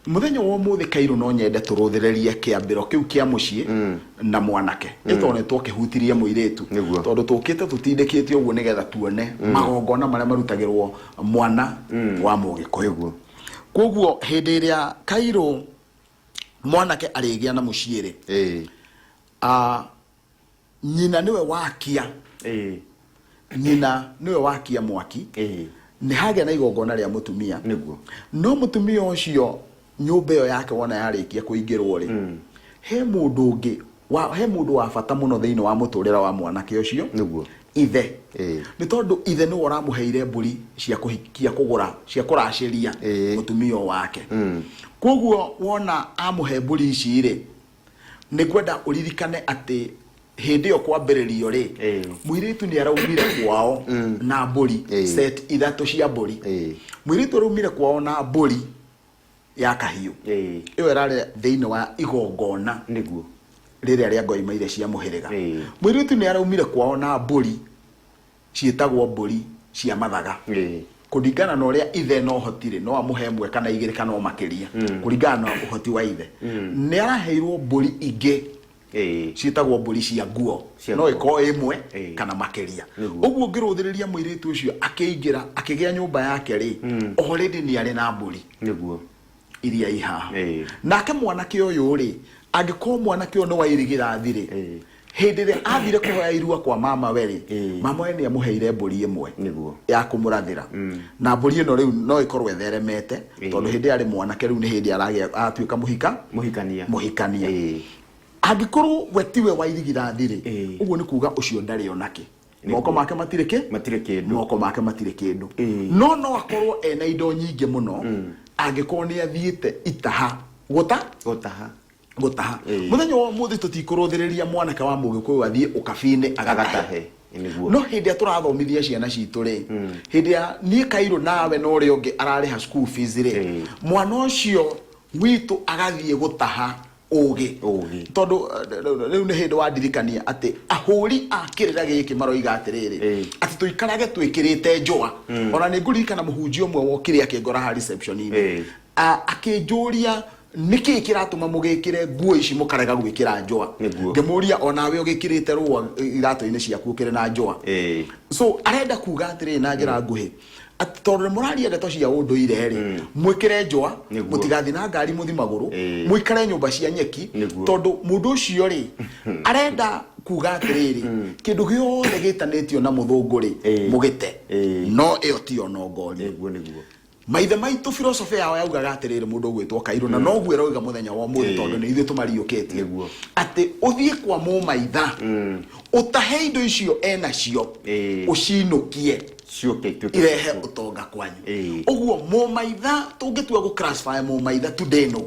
Mũthenya wa ũmũthĩ Kairũ no nyende tũrũthĩrĩrie kĩambĩro kĩu kĩa mũciĩ na mwanake nĩ tondũ nĩ twakĩhutirie mũirĩtu. Nĩguo. Tondũ tũkĩte tũtindĩkĩte ũguo nĩgetha tuone magongona marĩa marutagĩrwo mwana wa Mũgĩkũyũ. Nĩguo. Koguo hĩndĩ ĩrĩa Kairũ mwanake arĩgĩa na mũciĩ rĩ, nyina nĩwe wakia nyina nĩwe wakia mwaki. Nĩ hagĩa na igongona rĩa mũtumia. No mũtumia ũcio nyũmba ĩyo yake wona yarĩkia kũingĩrwo rĩ, he mũndũ ũngĩ wa, he mũndũ wa bata mũno thĩinĩ wa mũtũrĩre wa mwanake ũcio. Ithe. Nĩ tondũ ithe nĩwe ũramũheire mbũri cia kũhikia, kũgũra, cia kũracĩria mũtumia ũyũ wake. Koguo wona amũhe mbũri ici rĩ, nĩ ngwenda ũririkane atĩ hĩndĩ ĩyo kwambĩrĩrio rĩ, mũirĩtu nĩ araumire kwao na mbũri set 3 cia mbũri. Mũirĩtu araumire kwao na mbũri ya kahiũ. Ĩyo ĩrarĩ thĩinĩ wa igongona rĩrĩa rĩa ngoimaire cia mũhĩrĩga. Mũirĩtu nĩ araumire kwao na mbũri ciĩtagwo mbũri cia mathaga. Kũringana na ũrĩa ithe na ũhoti rĩ, no amũhe ĩmwe kana igĩrĩ kana o makĩria, kũringana na ũhoti wa ithe. Nĩ araheirwo mbũri ingĩ ciĩtagwo mbũri cia nguo, Cia no nguo. ĩkorwo ĩmwe kana makĩria. Ũguo ũngĩrũthĩrĩria mũirĩtu ũcio akĩingĩra akĩgĩa nyũmba yake rĩ, already nĩ arĩ na mbũri iria i haha. Nake mwanake ũyũ rĩ, angĩkorwo mwanake ũyũ nĩ wa irigithathi rĩ, hĩndĩ ĩrĩa athire kũhoya irua kwa mama we rĩ, mama we nĩ amũheire mbũri ĩmwe ya kũmũrathĩra. Na mbũri ĩno rĩu no ĩkorwo ĩtheremete, tondũ hĩndĩ ĩrĩa arĩ mwanake rĩu nĩ hĩndĩ aragĩa, aratuĩka mũhika, Mũhikania. Mũhikania. Angĩkorwo we tiwe wa irigithathi rĩ, ũguo nĩ kuga ũcio ndarĩ onake. Moko make matirĩ kĩ? Matirĩ kĩndũ. Moko make matirĩ kĩndũ. No no akorwo ena indo nyingĩ mũno, angĩkorwo nĩ athiĩte itaha. Gũta? Gũtaha. Gũtaha. Mũthenya wa ũmũthĩ tũtikũrũthĩrĩria mwanake wa Mũgĩkũyũ athiĩ ũkabi-inĩ agatahe. Agatahe. Nĩguo. No hĩndĩ ĩrĩa tũrathomithia ciana citũ rĩ, hĩndĩ ĩrĩa niĩ Kairũ nawe na ũrĩa ũngĩ ararĩha school fees rĩ, mwana ũcio witũ agathiĩ gũtaha ũgĩ. Ũgĩ. Tondũ rĩu nĩ hĩndĩ wandirikania atĩ ahũri a kĩrĩra gĩkĩ maroiga atĩrĩrĩ, atĩ tũikarage twĩkĩrĩte njũa. Ona nĩ ngũririkana mũhunjia ũmwe wokire akĩngora haha reception-inĩ. Akĩnjũria nĩkĩĩ kĩratũma mũgĩkĩre nguo ici mũkarega gwĩkĩra njũa. Ngĩmũria onawe ũgĩkĩrĩte rũa iratũ-inĩ ciaku ũkĩrĩ na njũa. So arenda kuga atĩrĩrĩ na njĩra nguhĩ, atĩ tondũ nĩ mũraria ndeto cia ũndũire rĩ, mwĩkĩre njũa, mũtigathiĩ na ngari mũthi magũrũ, mũikare nyũmba cia nyeki, tondũ mũndũ ũcio rĩ, arenda kuga atĩrĩrĩ, kĩndũ gĩothe gĩtanĩtio na mũthũngũ rĩ, mũgĩte. No ĩyo tiyo nongorio. Nĩguo, nĩguo. Maithe maitũ philosophy yao yaugaga atĩrĩrĩ, mũndũ ũgwĩtwo Kairũ, na noguo ĩroiga mũthenya wa ũmũthĩ, tondũ nĩ ithuĩ tũmariũkĩtie. Atĩ ũthiĩ kwa mũmaitha, ũtahe indo icio enacio, ũcinũkie, Ciũke ituĩke irehe ciaku. ũtonga kwanyu. Ũguo mũmaitha tũngĩtua gũ classify mũmaitha today no.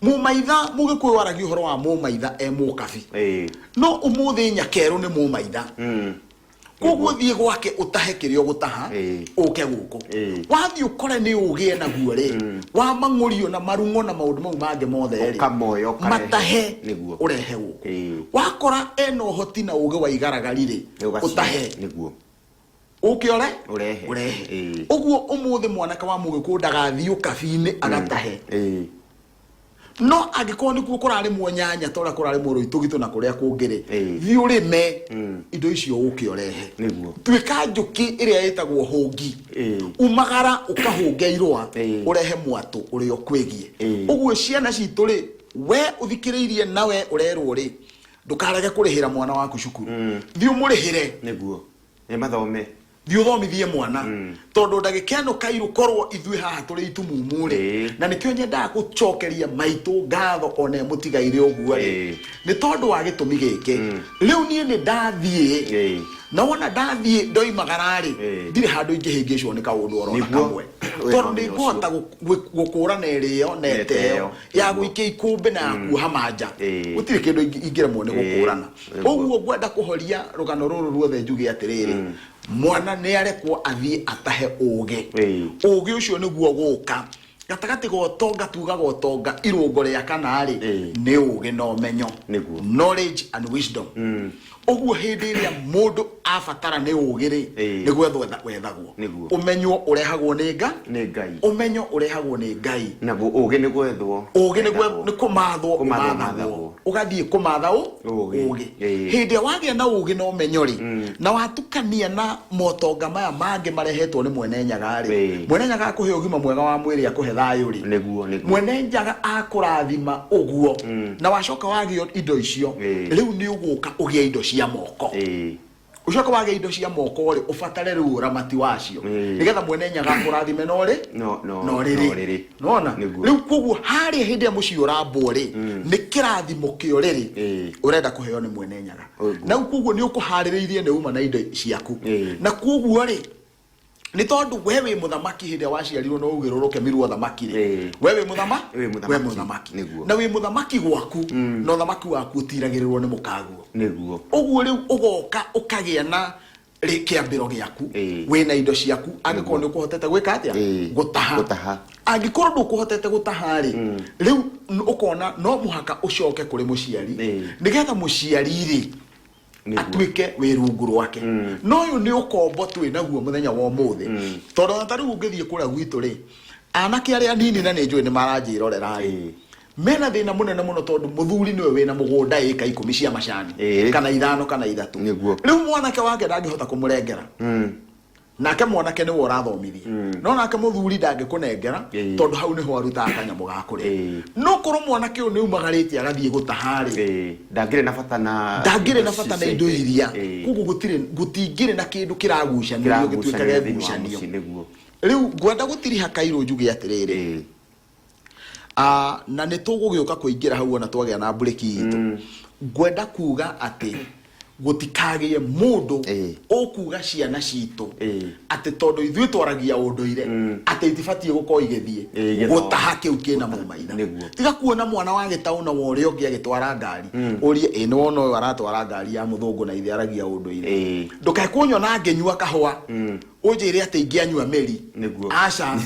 Mũmaitha mũgĩkũyũ waragia ũhoro wa mũmaitha e mũkabi. No ũmũthĩ nyakerũ nĩ mũmaitha. Koguo thiĩ gwake ũtahe kĩrĩa ũgũtaha, ũke gũkũ. Wathiĩ ũkore nĩ ũgĩe naguo rĩ, wa mang'ũrio na marung'o na maũndũ mau mangĩ mothe rĩ, Ũkamoya ũkarehe. matahe ũrehe gũkũ. Wakora ena ũhoti na ũgĩ wa igaragari rĩ, Ũgacihe. ũtahe. Ũke ore? Ũrehe. Ũrehe. Ũguo ũmũthĩ mwanake wa mũgĩkũyũ ndagathiĩ ũkabi-inĩ agatahe. No angĩkorwo nĩkuo kũrarĩmwo nyanya ta ũrĩa kũrarĩmwo Rũitũgitũ na kũrĩa kũngĩ rĩ, thiĩ ũrĩme indo icio ũke ũrehe. Tuĩka njũkĩ ĩrĩa ĩtagwo hũngi. Umagara ũkahũnge irũa, ũrehe mwatũ ũrĩa ũkwĩgiĩ. Ũguo ciana citũ rĩ, we ũthikĩrĩirie na we ũrerwo rĩ, ndũkarege kũrĩhĩra mwana waku cukuru. Thiĩ ũmũrĩhĩre. Nĩguo. Nĩ mathome. Thiĩ ũthomithie mwana. Tondũ ndagĩka ĩno Kairũ korwo ithuĩ haha tũrĩ itumumu rĩ, na nĩkĩo nyendaga gũcokeria maitũ ngatho ona mũtigaire ũguo rĩ, nĩ tondũ wa gĩtũmi gĩkĩ. Rĩu niĩ nĩ ndathiĩ, na wona ndathiĩ ndoimagara rĩ, ndirĩ handũ ingĩhĩngĩcwo nĩ kaũndũ oro na kamwe. Tondũ nĩ ngũhota gũkũrana ĩrĩo na ĩteo, ya gũikia ikũmbĩ na ya kuoha manja. Gũtirĩ kĩndũ ingĩremwo nĩ gũkũrana. Ũguo ngwenda kũhoria rũgano rũrũ ruothe njuge atĩrĩrĩ, mwana nĩ arekwo athiĩ atahe ũgĩ. Ũgĩ ũcio nĩguo gũka. Gatagatĩ ga ũtonga, tugaga ũtonga irũngo rĩa kana rĩ, nĩ ũgĩ na ũmenyo. Knowledge and wisdom. Ũguo hĩndĩ ĩrĩa mũndũ abatara nĩ ũgĩ rĩ, nĩ gwethwo wethagwo. Ũmenyo ũrehagwo nĩ nga Nĩ Ngai. Ũmenyo ũrehagwo nĩ Ngai. Naguo ũgĩ nĩ gwethwo. Ũgĩ nĩ Wethagwo. Nĩ kũmathwo. Kũmathwo. Ũmathagwo. Ũmathagwo. Ũgathiĩ kũmatha Ũgĩ. ũgĩ. Hĩndĩ ĩrĩa wagĩa na ũgĩ na ũmenyo rĩ, na watukania na motonga maya mangĩ marehetwo nĩ Mwene Nyaga rĩ, Mwene Nyaga akũhe ũgima mwega wa mwĩrĩ, akũhe thayũ rĩ, Mwene Nyaga akũrathima ũguo, na wacoka wagĩa indo icio, rĩu nĩ ũgũka ũgĩe indo cia moko. Ũcoka wagĩa indo cia moko rĩ, ũbatare rĩu ũramati wacio, nĩgetha Mwene Nyaga akũrathime no rĩ No, no rĩrĩ. No rĩrĩ. Nona rĩu koguo harĩa hĩndĩ ĩrĩa mũciĩ ũrambwo rĩ, nĩ kĩrathimo kĩa ũrĩrĩ ũrenda kũheo nĩ Mwene Nyaga. Na rĩu koguo nĩ ũkũharĩrĩirie, nĩ uma na indo ciaku. Na koguo rĩ, nĩ tondũ we wĩ mũthamaki, hĩndĩ ĩrĩa waciarirwo no ũgĩrũrũke ũthamaki rĩ, we wĩ mũthama Wĩ mũthamaki. We mũthamaki. Na wĩ mũthamaki gwaku, na ũthamaki waku ũtiragĩrĩrwo nĩ mũkaguo. Ũguo rĩu ũgoka ũkagĩa na kĩambĩro gĩaku, wĩna indo ciaku, angĩkorwo nĩ ũkũhotete gwĩka atĩa? Gũtaha. Gũtaha. Angĩkorwo ndũkũhotete gũtaha rĩ, rĩu ũkona no mũhaka ũcoke kũrĩ mũciari, nĩgetha mũciari rĩ atuĩke wĩ rungu rwake. No ũyũ nĩ ũkombo twĩ naguo mũthenya wa ũmũthĩ, tondũ ona ta rĩu ũngĩthiĩ kũrĩa gwitũ rĩ, anake arĩa anini, na nĩ njũĩ nĩ maranjĩrorera rĩ, mena thĩna mũnene mũno, tondũ mũthuri nĩwe wĩna mũgũnda ĩka 10 cia macani, kana 5 kana 3. Rĩu mwanake wake ndangĩhota kũmũrengera, nake mwanake nĩwe ũrathomithia, no nake mũthuri ndangĩkũnengera, tondũ hau nĩho arutaga kanyamũ ga kũrĩa. No korwo mwanake ũyũ nĩ umagarĩte agathiĩ gũtaha rĩ, Ndangĩrĩ na bata na ndangĩrĩ na indo bata na ici indo ciake. iria. Koguo gũtingĩrĩ na kĩndũ kĩragucanĩrio gĩtuĩkage Kĩragucanĩrio thĩinĩ wa ngucanio. mũciĩ, nĩguo. Rĩu ngwenda gũtiriha kairũ njuge atĩrĩrĩ, na nĩ tũgũgĩũka kũingĩra hau ona twagĩa na mburĩki itũ. Ngwenda kuga atĩ gũtikagĩe mũndũ ũkuga ciana citũ atĩ tondũ ithuĩ twaragia ũndũire, atĩ itibatiĩ gũkorwo igĩthiĩ Igĩthoma. Gũtaha kĩu kĩna mũmaitha. Tiga kuona mwana wa gĩtaũ na wa ũrĩa ũngĩ agĩtwara ngari, ũrie ĩ nĩ wona ũyũ aratwara ngari ya mũthũngũ na ithe aragia ũndũire. Ndũkae kũnyona ngĩnyua kahũa ũnjĩre atĩ ingĩanyua mĩri. Aca.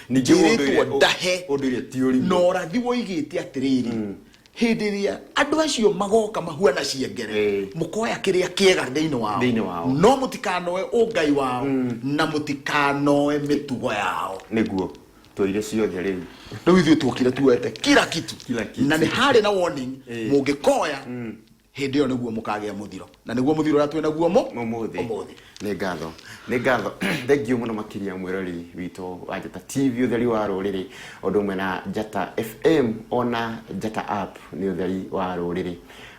Ningĩ Njĩrĩtwo ndahe. Ũndũire ti ũrimũ. Na ũrathi woigĩte atĩrĩrĩ, hĩndĩ ĩrĩa andũ acio magoka mahuana ciengere, mũkoya kĩrĩa kĩega thĩinĩ wao, Thĩinĩ wao. no mũtikanoe ũngai wao na mũtikanoe mĩtugo yao. Nĩguo tũire ciothe rĩu. Rĩu ithuĩ tuokire tuoete kila kitu. Kila kitu. Na nĩ harĩ na warning, mũngĩkoya hĩndĩ ĩyo nĩguo mũkagĩa mũthiro, na nĩguo mũthiro ũrĩa twĩ naguo mo Ũmũthĩ. Ũmũthĩ. Nĩ ngatho, nĩ ngatho, thank you mũno makĩria mwĩrori witũ wa Njata TV, ũtheri wa rũrĩrĩ, ũndũ ũmwe na Njata FM, ona Njata app nĩ ũtheri wa rũrĩrĩ.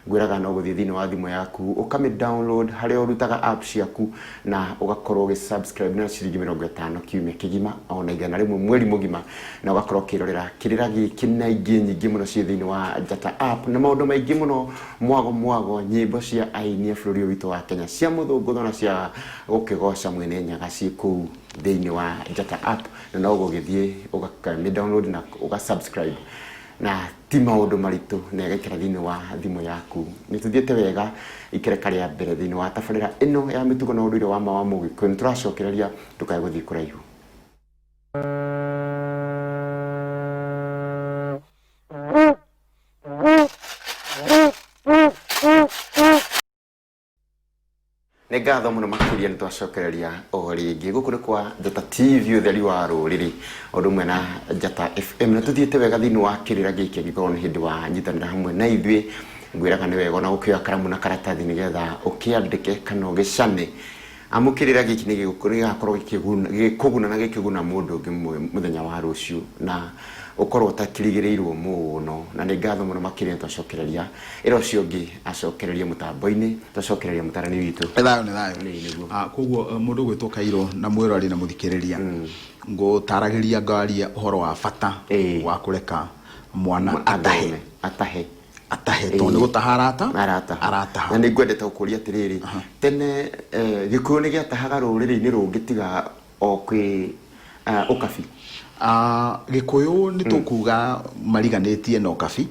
Ngwĩraga no gũthiĩ thĩinĩ wa thimũ yaku, ũkamĩ download harĩa ũrutaga app ciaku, na ũgakorwo ũgĩ subscribe na ciringi 50 kiumia kĩgima, ona 100 mweri mũgima, na ũgakorwo ũkĩrorera kĩrĩra gĩkĩ na ingĩ nyingĩ mũno ciĩ thĩinĩ wa Njata app, na maũndũ maingĩ mũno mwago mwago, nyĩmbo cia aini a bũrũri ũyũ witũ wa Kenya cia mũthũngũtho na cia gũkĩgoca Mwene Nyaga ciĩ kũu thĩinĩ wa Njata app. Na no gũgĩthiĩ ũkamĩ download na ũga subscribe, na ti maũndũ maritũ, na ĩgaikara thĩinĩ wa thimũ yaku. Nĩ tũthiĩte wega ikereka rĩa mbere thĩinĩ wa tabarĩra ĩno ya mĩtugo na ũndũire wa ma wa Mũgĩkũyũ. Nĩ tũracokereria, ndũkae gũthiĩ kũraihu. Nĩ ngatho mũno makĩria, nĩ twacokereria o rĩngĩ. Gũkũ nĩ kwa Njata TV, ũtheri wa rũrĩrĩ, ũndũ ũmwe na Njata FM, na tũthiĩte wega thĩinĩ wa kĩrĩra gĩkĩ. Angĩkorwo nĩ hĩndĩ wa nyitanĩra hamwe na ithuĩ, ngwĩraga nĩ wega ona gũkĩoya karamu na karatathi, nĩgetha ũkĩandĩke kana ũgĩcane, amu kĩrĩra gĩkĩ nĩ gĩgakorwo gĩgĩkũguna na gĩkĩguna mũndũ ũngĩ mũthenya wa rũciũ, na ũkorwo ũtakĩrigĩrĩirwo mũno. Na nĩ ngatho mũno makĩria, nĩ twacokereria. Ĩra ũcio ũngĩ acokererie mũtambo-inĩ, twacokereria mũtarani witũ. Nĩ thayũ, nĩ thayũ. Nĩ nĩguo. Koguo mũndũ ũgwĩtwo Kairũ na mwĩrori na mũthikĩrĩria, ngũtaragĩria ngaria ũhoro wa bata wa kũreka mwana atahe. Athome, atahe. Atahe, tondũ nĩ gũtaha arata arataha. Arataha. Na nĩ ngwendete gũkũria atĩrĩrĩ, tene Gĩkũyũ nĩ gĩatahaga rũrĩrĩ-inĩ rũngĩ tiga o kwĩ ũkabi? Gĩkũyũ nĩ tũkuga mariganĩtie na ũkabi.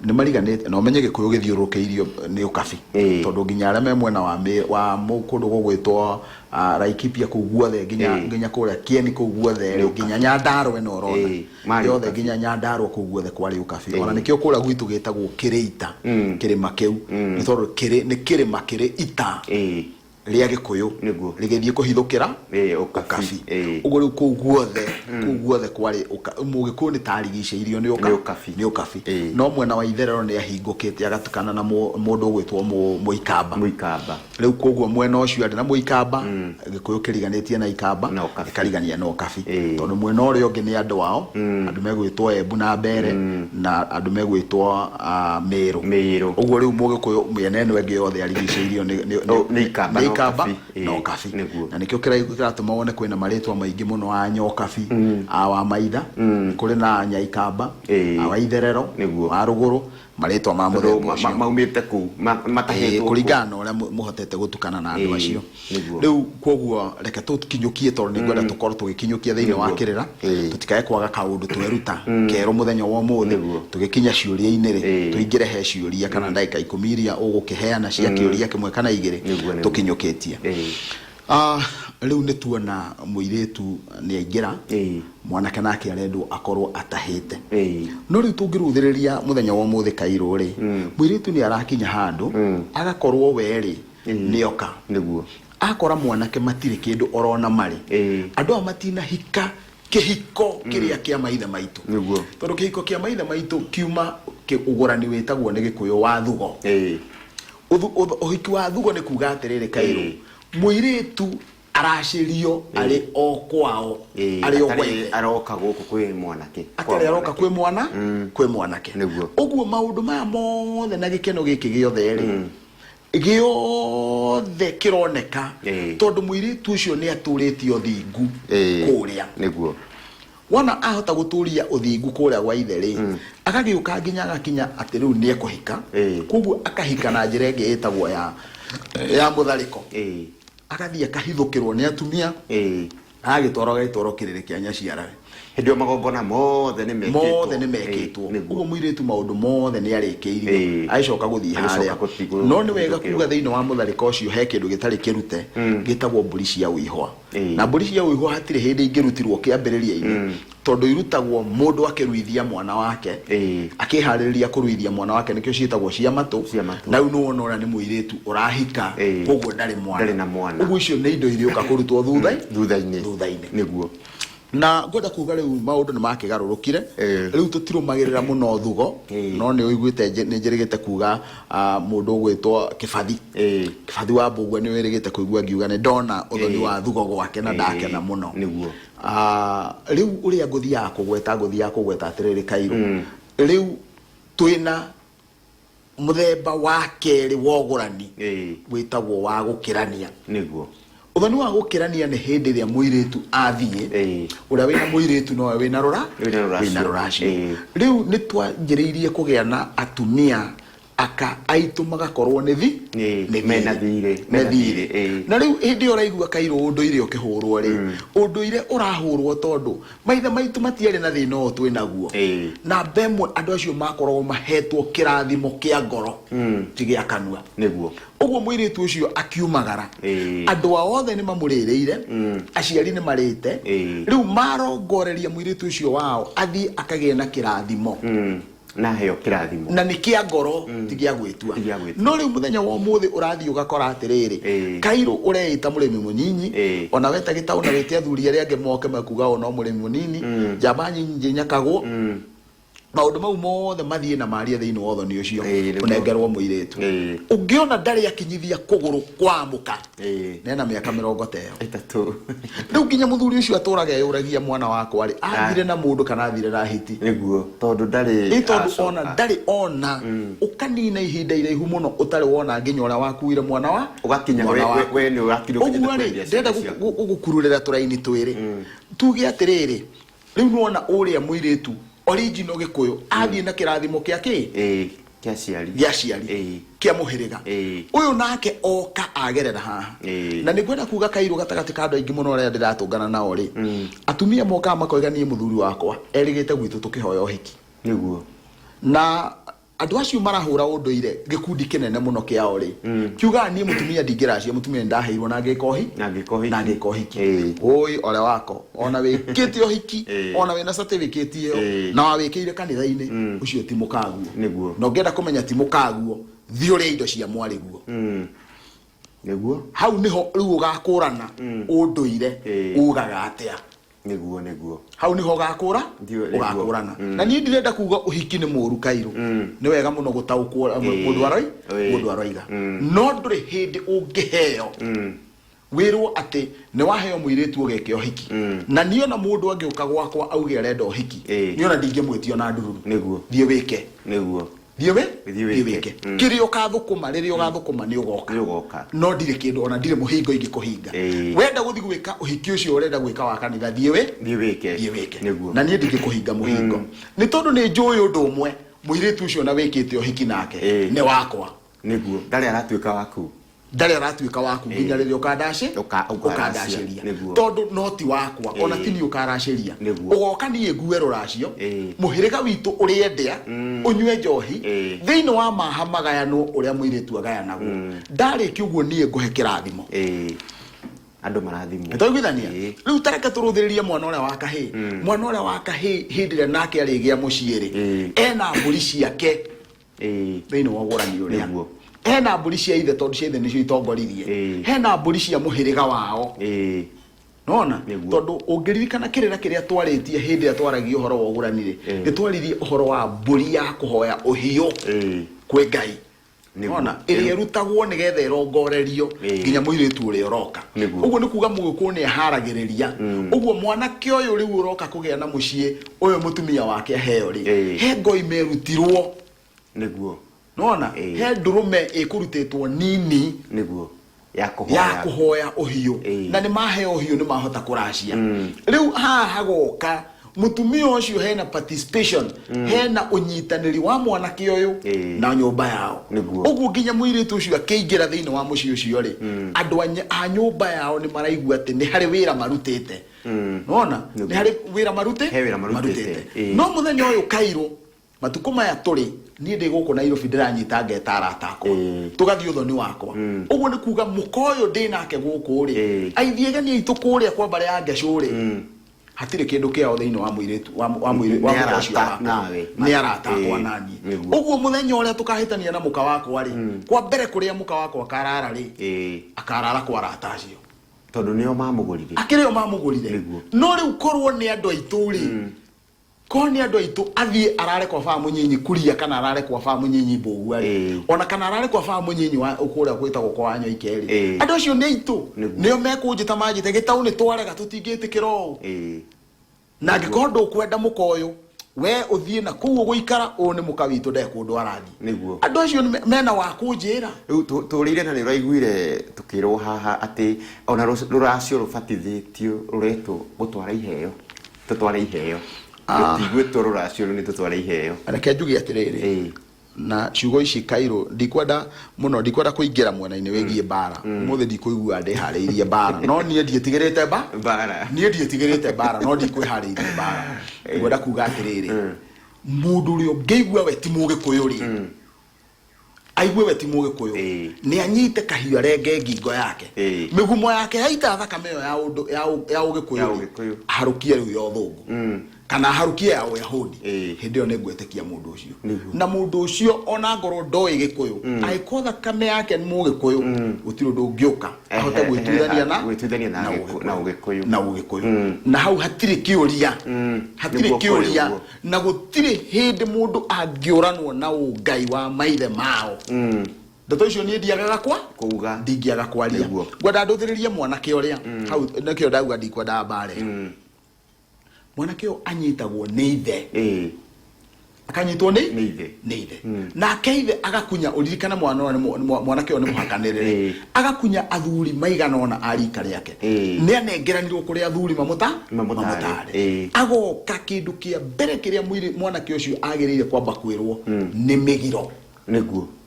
Nĩ mariganĩte na ũmenye Gĩkũyũ gĩthiũrũrũkĩirio nĩ ũkabi. Tondũ nginya arĩa me mwena wa wa kũndũ gũgwĩtwo Laikipia kũu guothe nginya nginya kũrĩa Kieni kũu guothe rĩ, nginya Nyandarua ĩno ũrona yothe nginya Nyandarua kũu guothe kwarĩ ũkabi. Ona nĩkĩo kũrĩa gwitũ gĩtagwo Kĩrĩita, kĩrĩma kĩu nĩ tondũ nĩ kĩrĩma kĩrĩ ita rĩa Gĩkũyũ rĩgĩthiĩ kũhithũkĩra ũkabi. Ũguo rĩu kũu guothe, kũu guothe kwarĩ Mũgĩkũyũ nĩ ta arigicĩirio nĩ ũkabi, nĩ ũkabi. No mwena wa itherero nĩ ahingũkĩte agatukana na mũndũ ũgwĩtwo Mũikamba. Mũikamba. Rĩu koguo mwena ũcio arĩ na Mũikamba, Gĩkũyũ kĩriganĩtie na Ikamba, Na ũkabi. gĩkarigania na ũkabi. Tondũ mwena ũrĩa ũngĩ nĩ andũ ao, andũ megwĩtwo Embu na Mbeere, na andũ megwĩtwo Mĩĩrũ. Mĩĩrũ. Ũguo rĩu Mũgĩkũyũ mĩena ĩno ĩngĩ yothe arigicĩirio nĩ Ikamba nĩ na Ikamba ũkabi. na ũkabi. Nĩguo. Na nĩkĩo kĩratũma wone kwĩna marĩtwa maingĩ mũno a Nyokabi, a Wamaitha, kũrĩ na Nyaikamba, a Waitherero, Nĩguo. wa Rũgũrũ, marĩtwa ma Tondũ mũthemba ũcio. Maumĩte kũu, matahĩtwo kũu. Kũringana na ũrĩa mũhotete gũtukana na andũ acio. Rĩu koguo reke tũkinyũkie, tondũ nĩ ngwenda tũkorwo tũgĩkinyũkia thĩinĩ wa kĩrĩra, tũtikae kwaga kaũndũ tweruta kerũ mũthenya wa ũmũthĩ. Tũgĩkinya ciũria-inĩ rĩ, tũingĩre he ciũria kana ndagĩka 10 iria ũgũkĩheana cia kĩũria kĩmwe kana igĩrĩ, tũkinyũkĩtie. Rĩu nĩ tuona mũirĩtu nĩ aingĩra, mwanake nake arendwo akorwo atahĩte. No rĩu tũngĩrũthĩrĩria mũthenya wa ũmũthĩ kairũ rĩ, mũirĩtu nĩ arakinya handũ agakorwo we rĩ nĩoka, akora mwanake matirĩ kĩndũ orona marĩ. Andũ aya matinahika kĩhiko kĩrĩa kĩa maithe maitũ, tondũ kĩhiko kĩa maithe maitũ kiuma ũgũrani wĩtagwo nĩ Gĩkũyũ wa thugo. Ũhiki wa thugo nĩ kuga atĩrĩrĩ kairũ, mũirĩtu aracĩrio arĩ o kwao, arĩ o atarĩ gwa ithe. Aroka gũkũ kwĩ mwanake. Kwa atarĩ aroka mwanake. Kwĩ mwana, kwĩ mwanake. Ũguo maũndũ maya mothe na gĩkeno gĩkĩ gĩothe rĩ, gĩothe kĩroneka tondũ mũirĩtu ũcio nĩ atũrĩtie ũthingu kũrĩa. Wona ahota gũtũria ũthingu kũrĩa gwa ithe rĩ, agagĩũka nginya agakinya atĩ rĩu nĩ ekũhika. Koguo akahika na njĩra ĩngĩ ĩtagwo ya mũtharĩko, agathiĩ akahithũkĩrwo nĩ atumia, agagĩtwarwo, agagĩtwarwo kĩrĩrĩ kĩa nyaciarawe. Hĩndĩ ĩyo magongona mothe nĩ mekĩtwo. Mothe nĩ mekĩtwo. Ũguo mũirĩtu maũndũ mothe nĩ arĩkĩirio, agĩcoka gũthiĩ Agĩcoka harĩa. gũthiĩ No nĩ wega kũhithũkĩrwo. kuga thĩinĩ wa mũtharĩko ũcio he kĩndũ gĩtarĩ kĩrute gĩtagwo mbũri cia ũihwa. Na mbũri cia ũihwa hatirĩ hĩndĩ ingĩrutirwo kĩambĩrĩria-inĩ, tondũ irutagwo mũndũ akĩruithia mwana wake, akĩharĩrĩria kũruithia mwana wake, nĩkĩo ciĩtagwo cia matũ. Cia matũ. Na rĩu nĩwona ũrĩa nĩ mũirĩtu ũrahika, koguo ndarĩ mwana. Ndarĩ na mwana. Ũguo icio nĩ indo irĩũka kũrutwo thutha thutha-inĩ. Thutha-inĩ. Na ngwenda kuga rĩu maũndũ nĩ makĩgarũrũkire. Rĩu tũtirũmagĩrĩra mũno thugo. No nĩ ũiguĩte nĩ njĩrĩgĩte kuga mũndũ ũgwĩtwo Kĩbathi, Kĩbathi wa Mbũgua, nĩ wĩrĩgĩte kũigua ngiuga nĩ ndona ũthoni wa thugo gwake na ndakena mũno. Rĩu ũrĩa ngũthiaga kũgweta atĩrĩrĩ kairũ, rĩu twĩna mũthemba wa kerĩ wa ũgũrani wĩtagwo wa gũkĩrania. Ũthoni wa gũkĩrania nĩ hĩndĩ ĩrĩa mũirĩtu athiĩ, ũrĩa wĩna mũirĩtu nowe wĩna rũra Wĩna rũracio. Wĩna rũracio. Rĩu nĩ twanjĩrĩirie kũgĩa na atumia aka aitũ magakorwo nĩ thi nĩ Mena thirĩ. thirĩ. Me Mena thirĩ. thirĩ, Na rĩu hĩndĩ ĩyo ũraigua kairũ ũndũire ũkĩhũrwo rĩ, ũndũire ũrahũrwo tondũ maithe maitũ matiarĩ na thĩna ũyũ twĩ naguo. Namba ĩmwe, andũ acio makoragwo mahetwo kĩrathimo kĩa ngoro, ti gĩa kanua. Ũguo mũirĩtu ũcio akiumagara, andũ ao othe nĩ mamũrĩrĩire, aciari nĩ marĩte. Rĩu marongoreria mũirĩtu ũcio wao athiĩ akagĩe na kĩrathimo. Na heo kĩrathimo. Na nĩ kĩa ngoro, ti gĩa gwĩtua. Ti gĩa gwĩtua. No rĩu mũthenya wa ũmũthĩ ũrathiĩ ũgakora atĩrĩrĩ, kairũ ũreĩta mũrĩmi mũnyinyi, ona weta gĩtaũ na wĩte athuri arĩa angĩ moke makuga o no mũrĩmi mũnini, njamba nyinyi nyakagwo, maũndũ mau mothe mathiĩ na marie thĩinĩ wa ũthoni ũcio, ũnengerwo mũirĩtu. Ũngĩona ndarĩ akinyithia kũgũrũ kwa mũka, nena mĩaka mĩrongo ta ĩyo 30. Rĩu nginya mũthuri ũcio atũraga eyũragia, mwana wakwa rĩ, athire na mũndũ kana athire na hiti? Tondũ ndarĩ Ĩ tondũ acoka. ona ndarĩ ona ũkanina ihinda iraihu mũno ũtarĩ wona nginya ũrĩa wakuire mwana wa Ũgakinya mwana waku. We nĩ ũrakinyũkĩte Ũguo rĩ, kwendia ndĩrenda ciana ciaku. gũgũkururĩra tũraini twĩrĩ, tuge atĩrĩrĩ, rĩu nĩwona ũrĩa mũirĩtu original Gĩkũyũ athiĩ na kĩrathimo kĩa kĩ? Kĩa aciari. Gĩa aciari, kĩa mũhĩrĩga. Ũyũ nake oka agerera haha. Na nĩ ngwenda kuga kairũ, gatagatĩ ka andũ aingĩ mũno arĩa ndĩratũngana nao rĩ, atumia mokaga makoiga, niĩ mũthuri wakwa erĩgĩte gwitũ tũkĩhoya ũhiki. Na Andũ acio marahũra ũndũire, gĩkundi kĩnene mũno kĩao rĩ, kiugaga niĩ mũtumia ndingĩracia, mũtumia nĩndaheirwo na ngĩka ũhi Na ngĩka ũhiki. Na ngĩka ũhiki. Ũi ole wako, ona wĩkĩte ũhiki, ona wĩna certificate ĩyo, na wawĩkĩire kanitha-inĩ, ũcio ti mũkaguo. Na ũngĩenda kũmenya ti mũkaguo, thiĩ ũrĩe indo cia mwarĩguo. Hau nĩho rĩu ũgakũrana ũndũire ugaga atĩa. Nĩguo, nĩguo. Hau niho ũgakũra. Ndio, nĩguo. Ũgakũrana. Na niĩ ndirenda kuga ũhiki nĩ mũũru kairũ. Nĩ wega mũno gũtaũkwo mũndũ aroi mũndũ aroiga. No ndũrĩ hĩndĩ ũngĩheo wĩrwo atĩ nĩ waheo mũirĩtu ũgeke ũhiki. Na niĩ ona mũndũ angĩũka gwakwa auge arenda ũhiki, niĩ ona ndingĩmwĩtia ona ndururu. Thiĩ wĩke. Thiĩ wĩ Thiĩ wĩke. Thiĩ wĩke. Kĩrĩa ũkathũkũma, rĩrĩa ũgathũkũma nĩ ũgoka. Nĩ ũgoka. No ndirĩ kĩndũ, ona ndirĩ mũhingo ingĩkũhinga. Wenda gũthiĩ gwĩka ũhiki ũcio ũrenda gwĩka wa kanitha, thiĩ wĩ Thiĩ wĩke. Thiĩ wĩke. Na niĩ ndingĩkũhinga mũhingo. Nĩ tondũ nĩ njũĩ ũndũ ũmwe, mũirĩtu ũcio ona wĩkĩte ũhiki nake, nĩ wakwa. Nĩguo. Ndarĩ aratuĩka waku. Ndarĩ aratuĩka waku nginya rĩrĩa ũkandaci Ũkaracĩria. Ũkandacĩria. Tondũ no ti wakwa, ona ti niĩ ũkaracĩria. Ũgoka niĩ ngue rũracio, mũhĩrĩga witũ ũrĩe ndĩa, ũnyue njohi, thĩinĩ wa maha magayanwo ũrĩa mũirĩtu agayanagwo. Ndarĩkia ũguo niĩ ngũhe kĩrathimo. Andũ marathimwo. Nĩtwaiguithania? Rĩu ta reke tũrũthĩrĩrie mwana ũrĩa wa kahĩĩ. Mwana ũrĩa wa kahĩĩ hĩndĩ ĩrĩa nake arĩgĩa mũciĩ rĩ, ena mbũri ciake thĩinĩ wa ũgũrani ũrĩa. Hena mbũri cia ithe, tondũ cia ithe nĩcio itongoririe. Hena mbũri cia mũhĩrĩga wao. Nona? Tondũ ũngĩririkana kĩrĩra kĩrĩa twarĩtie hĩndĩ ĩrĩa twaragia ũhoro wa ũgũrani rĩ, nĩ twaririe ũhoro wa mbũri ya kũhoya ũhiũ kwĩ Ngai. Nona? Ĩrĩa ĩrutagwo nĩgetha ĩrongorerio nginya mũirĩtu ũrĩa ũroka. Ũguo nĩ kuga mũgĩkũyũ nĩ aharagĩrĩria. Ũguo mwanake ũyũ rĩu ũroka kũgĩa na mũciĩ ũyũ mũtumia wake aheo rĩ, he ngoi merutirwo. Nona? He ndũrũme ĩkũrutĩtwo nini. Ya kũhoya. Ya kũhoya ũhiũ. Na nĩ maheo ũhiũ nĩ mahota kũracia. Rĩu haha hagoka mũtumia ũcio hena participation, hena ũnyitanĩri wa mwanake ũyũ na nyũmba yao. Ũguo nginya mũirĩtu ũcio akĩingĩra thĩinĩ wa mũciĩ ũcio rĩ, andũ a nyũmba yao nĩ maraigua atĩ nĩ harĩ wĩra marutĩte. Nĩwona? Nĩ harĩ wĩra He wĩra marutĩte. Marutĩte. No mũthenya ũyũ kairũ, matukũ maya tũrĩ, niĩ ndĩ gũkũ Nairobi ndĩranyita ngeta arata akwa. Tũgathiĩ ũthoni wakwa. Ũguo nĩ kuga mũka ũyũ ndĩ nake gũkũ rĩ, aithiĩ geni aitũ kũrĩa kwa mbarĩ ya Ngecũ rĩ, hatirĩ kĩndũ kĩao thĩinĩ wa mũirĩtu, wa wa mũirĩ-, wa Nĩ mũka ũcio arata wakwa. nawe. Nĩ arata akwa naniĩ. Ũguo mũthenya ũrĩa tũkahĩtania na mũka wakwa rĩ, kwa mbere kũrĩa mũka wakwa akarara rĩ, akarara kwa arata acio. Tondũ nĩo mamũgũrire. Akĩrĩ o mamũgũrire. No rĩu korwo nĩ andũ aitũ rĩ, korwo nĩ andũ aitũ athiĩ arare kwa baba mũnyinyi kuria kana arare kwa baba mũnyinyi mbũgua rĩ, ona kana arare kwa baba mũnyinyi wa kũrĩa gwĩtagwo kwa Wanyoike rĩ, andũ acio nĩ aitũ. Nĩo mekũnjĩta manjĩte gĩtaũ nĩ twarega tũtingĩtĩkĩra ũũ. Na angĩkorwo ndũkwenda mũka ũyũ, we ũthiĩ na kũu ũgũikara, ũyũ nĩ mũka witũ ndarĩ kũndũ arathiĩ. Andũ acio mena wa kũnjĩra. Rĩu tũrĩire na nĩ ũraiguire tũkĩrwo haha atĩ ona rũracio rũbatithĩtio rũretwo gũtwara iheo. Tũtware iheo. Tũtigwĩtwo rũracio rũu nĩ tũtware iheo. Reke njuge atĩrĩrĩ, na ciugo ici kairũ ndikwenda mũno, ndikwenda kũingĩra mwena-inĩ wĩgiĩ mbara. Ũmũthĩ ndikũigua ndĩharĩirie mbara, no niĩ ndiĩtigĩrĩte Mbara. Niĩ ndiĩtigĩrĩte mbara, no ndikwĩharĩirie mbara. Ngwenda kuga atĩrĩrĩ, mũndũ ũrĩa ũngĩigua we ti mũgĩkũyũ rĩ, aigue we ti mũgĩkũyũ, nĩ anyite kahiũ arenge ngingo yake, mĩgumo yake yaita thakame ĩyo ya ũgĩkũyũ Ya rĩ, ũgĩkũyũ. aharũkie rĩu ya ũthũngũ. Kana aharũkie ya ũyahudi. Hĩndĩ ĩyo nĩ ngwĩtĩkia mũndũ ũcio. Na mũndũ ũcio ona ngorwo ndoĩ gĩkũyũ, angĩkorwo thakame yake nĩ mũgĩkũyũ, gũtirĩ ũndũ ũngĩũka ahote gwĩtuithania Gwĩtuithania na ũgĩkũyũ. na ũgĩkũyũ. Na hau hatirĩ kĩũria. Hatirĩ Nĩguo kũrĩ kĩũria. ũguo. Na gũtirĩ hĩndĩ mũndũ angĩũranwo na ũngai wa maithe mao. Ndeto icio niĩ ndiagaga kwa? Kuuga. Ndingĩaga kwaria. Ngwenda ndũthĩrĩrie mwanake ũrĩa. Hau nĩkĩo ndauga ndikwenda mbara ĩyo. Mwanake ũyũ anyitagwo nĩ ithe. Akanyitwo nĩ? Nĩ ithe. Nĩ ithe. Nake ithe agakunya, ũririkane mwana ũyũ nĩ mwanake ũyũ nĩ mũhakanĩrĩre. Agakunya athuri maigana ũna a rika rĩake. Nĩ anengeranirwo kũrĩ athuri Mamũtare. mamũtare. Agoka kĩndũ kĩa mbere kĩrĩa mwanake ũcio agĩrĩire kwamba kwĩrwo nĩ mĩgiro.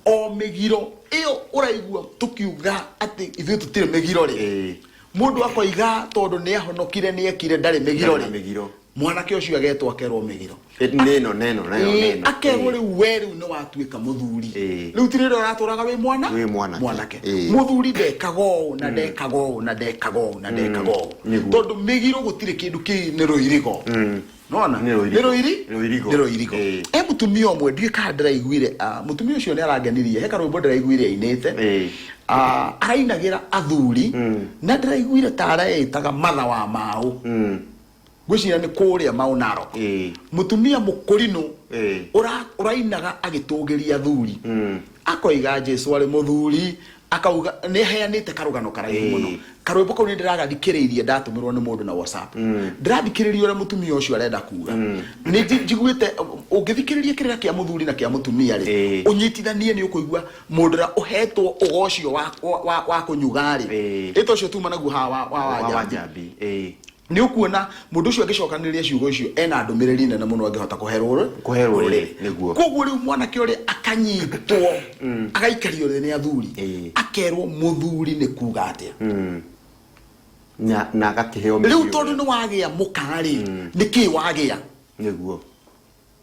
O mĩgiro ĩyo ũraigua tũkiuga atĩ ithuĩ tũtirĩ mĩgiro rĩ. Mũndũ akoiga tondũ nĩ ahonokire, nĩ ekire, ndarĩ mĩgiro Ndarĩ na rĩ. mĩgiro. Mwanake ũcio agetwo akerwo mĩgiro. Nĩno neno neno. Ĩĩ, Neno. akerwo rĩu we rĩu nĩ watuĩka mũthuri. Rĩu ti rĩrĩa ũratũraga wĩ mwana. Wĩ mwanake. Mwanake. Mũthuri ndekaga ũũ na ndekaga ũũ na ndekaga ũũ na ndekaga ũũ. Tondũ mĩgiro gũtirĩ kĩndũ kĩ nĩ rũirigo. Nona Nĩ rũirigo. nĩ rũiri. Rũirigo. Nĩ rũirigo. He mũtumia ũmwe ndiũĩ kana ndĩraiguire, mũtumia ũcio nĩ arangenirie, he karwĩmbo ndĩraiguire ainĩte. Arainagĩra athuri na ndĩraiguire ta areĩtaga matha wa maũ. Ngwĩciria nĩ kũrĩa Mau Narok. Mũtumia mũkũrinũ ũrainaga agĩtũgĩria athuri. Akoiga Jesu arĩ mũthuri, akauga nĩ aheanĩte karũgano karaihu mũno. Karwĩmbo kau nĩ ndĩragathikĩrĩirie, ndatũmĩrwo nĩ mũndũ na WhatsApp. Ndĩrathikĩrĩria ũrĩa mũtumia ũcio arenda kuga. Nĩ njiguĩte ũngĩthikĩrĩria kĩrĩra kĩa mũthuri na kĩa mũtumia rĩ, ũnyitithanie nĩ ũkũigua mũndũ ũrĩa ũhetwo ũgo ũcio wa kũnyuga rĩ. Ĩta ũcio tuma naguo haha wa wa Wanjambi. Wanjambi. Nĩ ũkuona mũndũ ũcio agĩcokanĩrĩria ciugo icio ena ndũmĩrĩri nene mũno angĩhota kũhe rũrĩ. Kũhe rũrĩrĩ, nĩguo. Koguo rĩu mwanake ũrĩa akanyitwo, agaikario thĩ nĩ athuri, akerwo mũthuri nĩ kuga atĩa. Na agakĩheo rĩu mĩgiro. Tondũ nĩ wagĩa mũka rĩ, nĩ kĩ wagĩa?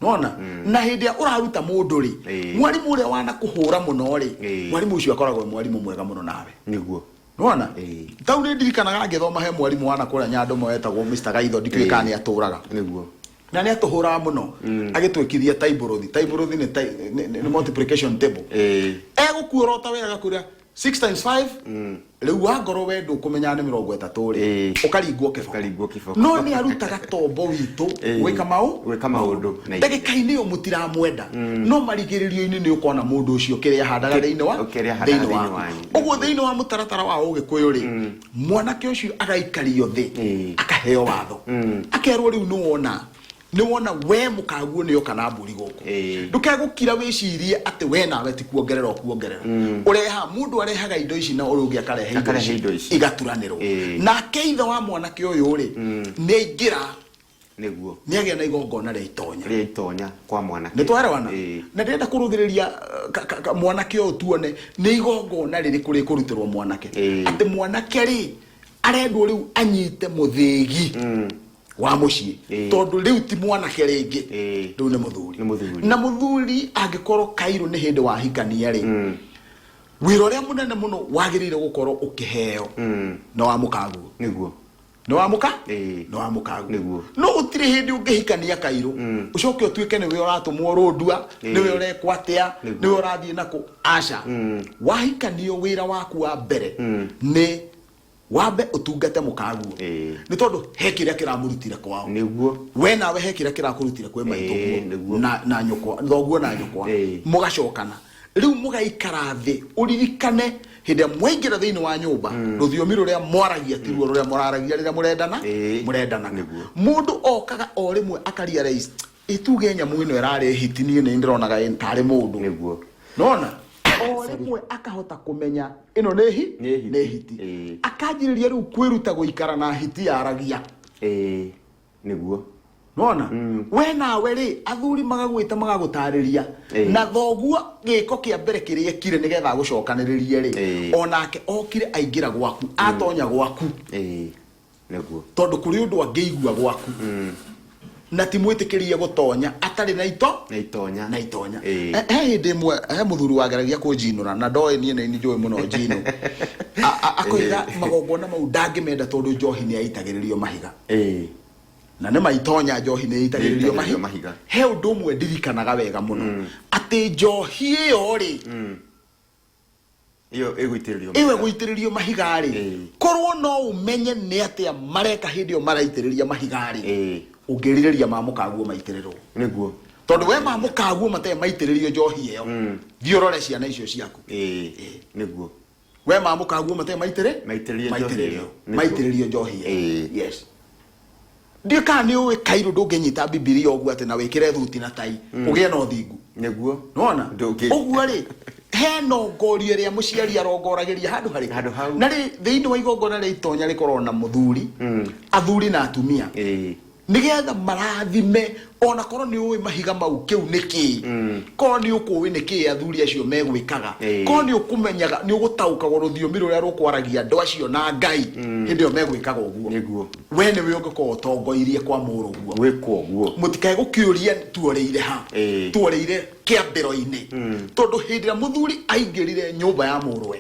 Nona na hĩndĩ ĩrĩa ũraruta mũndũ rĩ, mwarimũ ũrĩa wanakũhũra mũno rĩ, mwarimũ ũcio akoragwo e mwarimũ mwega mũno nawe. Nona tau nĩ ndirikanaga ngĩthoma he mwarimũ wana kũrĩa Nyandomo wetagwo Mr. Gaitho, ndikĩũĩ kana nĩ atũraga. Na nĩ atũhũraga mũno agĩtwĩkithia taibũrũthi. Taibũrũthi nĩ nĩ multiplication table. Egũkuorota wega agakwĩra 6 times 5. Rĩu wangorwo we ndũkũmenya nĩ 30 rĩ, ũkaringwo kĩboko. Ũkaringwo kĩboko. No nĩ arutaga tombo witũ gwĩka mau Gwĩka maũndũ na ihenya. Ndagĩka-inĩ ĩyo mũtiramwenda, no marigĩrĩrio-inĩ nĩ ũkona mũndũ ũcio kĩrĩa ahandaga thĩinĩ wa kĩrĩa ahandaga thĩinĩ thĩinĩ waku. wanyu. Ũguo thĩinĩ wa mũtaratara wa ũgĩkũyũ rĩ, mwanake ũcio agaikario thĩ, akaheo watho, akerwo rĩu nĩ wona we mũkaguo nĩ oka na mbũri gũkũ, ndũkegũkira wĩcirie atĩ we nawe ti kuongerera ũkuongerera ũreha. Mũndũ arehaga indo ici na ũrĩa ũngĩ akarehe indo Akarehe ici, indo ici. Igaturanĩrwo. Nake ithe wa mwanake ũyũ rĩ, nĩ aingĩra. Nĩ agĩa na igongona rĩa itonya. Rĩa itonya kwa mwanake. Nĩ twarewana? Na ndĩrenda kũrũthĩrĩria mwanake ũyũ tuone nĩ igongona rĩrĩkũ rĩkũrutĩrwo mwanake. Atĩ mwanake rĩ, arendwo rĩu anyite mũthĩgi wa mũciĩ, tondũ rĩu ti mwanake rĩngĩ, rĩu nĩ mũthuri. Nĩ mũthuri. Na mũthuri angĩkorwo kairũ nĩ hĩndĩ wahikania rĩ, wĩra ũrĩa mũnene mũno wagĩrĩire gũkorwo ũkĩheo nĩ wa mũkaguo. Nĩ wa mũka nĩ wa mũkaguo. No gũtirĩ hĩndĩ ũngĩhikania kairũ ũcoke ũtuĩke nĩwe ũratũmwo rũndua, nĩwe ũrekwo atĩa, nĩwe ũrathiĩ nakũ. Aca, wahikanio wĩra waku wa mbere nĩ wambe ũtungate mũkaguo, nĩ tondũ he kĩrĩa kĩramũrutire kwao. We nawe he kĩrĩa kĩrakũrutire kwĩ maitũguo na nyũkwa, thoguo na nyũkwa. Mũgacokana rĩu mũgaikara thĩ, ũririkane hĩndĩ ĩrĩa mwaingĩra thĩinĩ wa nyũmba, rũthiomi rũrĩa mwaragia tiruo rũrĩa mũraragia rĩrĩa mũrendana. Mũrendanaga. Mũndũ okaga o rĩmwe akarealize, ĩtuge nyamũ ĩno ĩrarĩ hiti, niĩ nĩ ndĩronaga tarĩ mũndũ. Nona o rĩmwe akahota kũmenya ĩno nĩ hi Nĩ hiti. Nĩ hiti. Akanjĩrĩria rĩu kwĩruta gũikara na hiti yaragia. Nona we nawe rĩ, athuri magagwĩta magagũtarĩria na thoguo gĩko kĩa mbere kĩrĩa ekire nĩgetha agũcokanĩrĩrie rĩ, onake okire aingĩra gwaku, atonya gwaku, Tondũ kũrĩ ũndũ angĩigua gwaku na ti mwĩtĩkĩrie gũtonya atarĩ na ito Na itonya. Na itonya. He hĩndĩ ĩmwe he mũthuri wageragia kũnjinũra na ndoĩ niĩ nĩ njũĩ mũno njino. Akoiga magongona mau ndangĩmenda tondũ njohi nĩ yaitagĩrĩrio mahiga. Na nĩ maitonya njohi nĩ ĩitagĩrĩrio Nĩ ĩitagĩrĩrio mahiga. Mahiga. He ũndũ ũmwe ndirikanaga wega mũno, atĩ njohi ĩyo rĩ, Ĩyo ĩgũitĩrĩrio ĩyo mahiga. Ĩgũitĩrĩrio mahiga rĩ, korwo no ũmenye nĩ atĩa mareka hĩndĩ ĩyo maraitĩrĩria mahiga rĩ, ũngĩrirĩria mamũkaguo maitĩrĩrwo. Tondũ we mamũkaguo matarĩ maitĩrĩrio njohi ĩyo, thiĩ ũrore ciana icio ciaku. We mamũkaguo matarĩ maitĩrĩ Maitĩrĩrie njohi maitĩrĩrio ĩyo. Nĩguo. Maitĩrĩrio njohi ĩyo. Yes, ndiũ kana nĩ ũĩ kairũ ndũngĩnyita Bibilia ũguo atĩ na wĩkĩre thuti na tai ũgĩe na ũthingu. Nona ũguo rĩ, he nongorio ĩrĩa mũciari arongoragĩria handũ harĩkũ? Handũ hau. Na rĩ, thĩinĩ wa igongona rĩa itonya rĩkoragwo na mũthuri, athuri na atumia. Nĩgetha marathime, ona korwo nĩ ũĩ mahiga mau kĩu nĩ kĩĩ, korwo nĩ ũkũĩ nĩ kĩĩ athuri acio megwĩkaga, korwo nĩ ũkũmenyaga, nĩ ũgũtaũkagwo rũthiomi rũrĩa rũkwaragia andũ acio na Ngai hĩndĩ ĩyo megwĩkaga ũguo. We nĩwe ũngĩkorwo ũtongoirie kwa mũrũguo. Gwĩkwo ũguo. Mũtikae gũkĩũria tuorĩire ha. Tuorĩire kĩambĩro-inĩ, tondũ hĩndĩ ĩrĩa mũthuri aingĩrire nyũmba ya mũrũwe,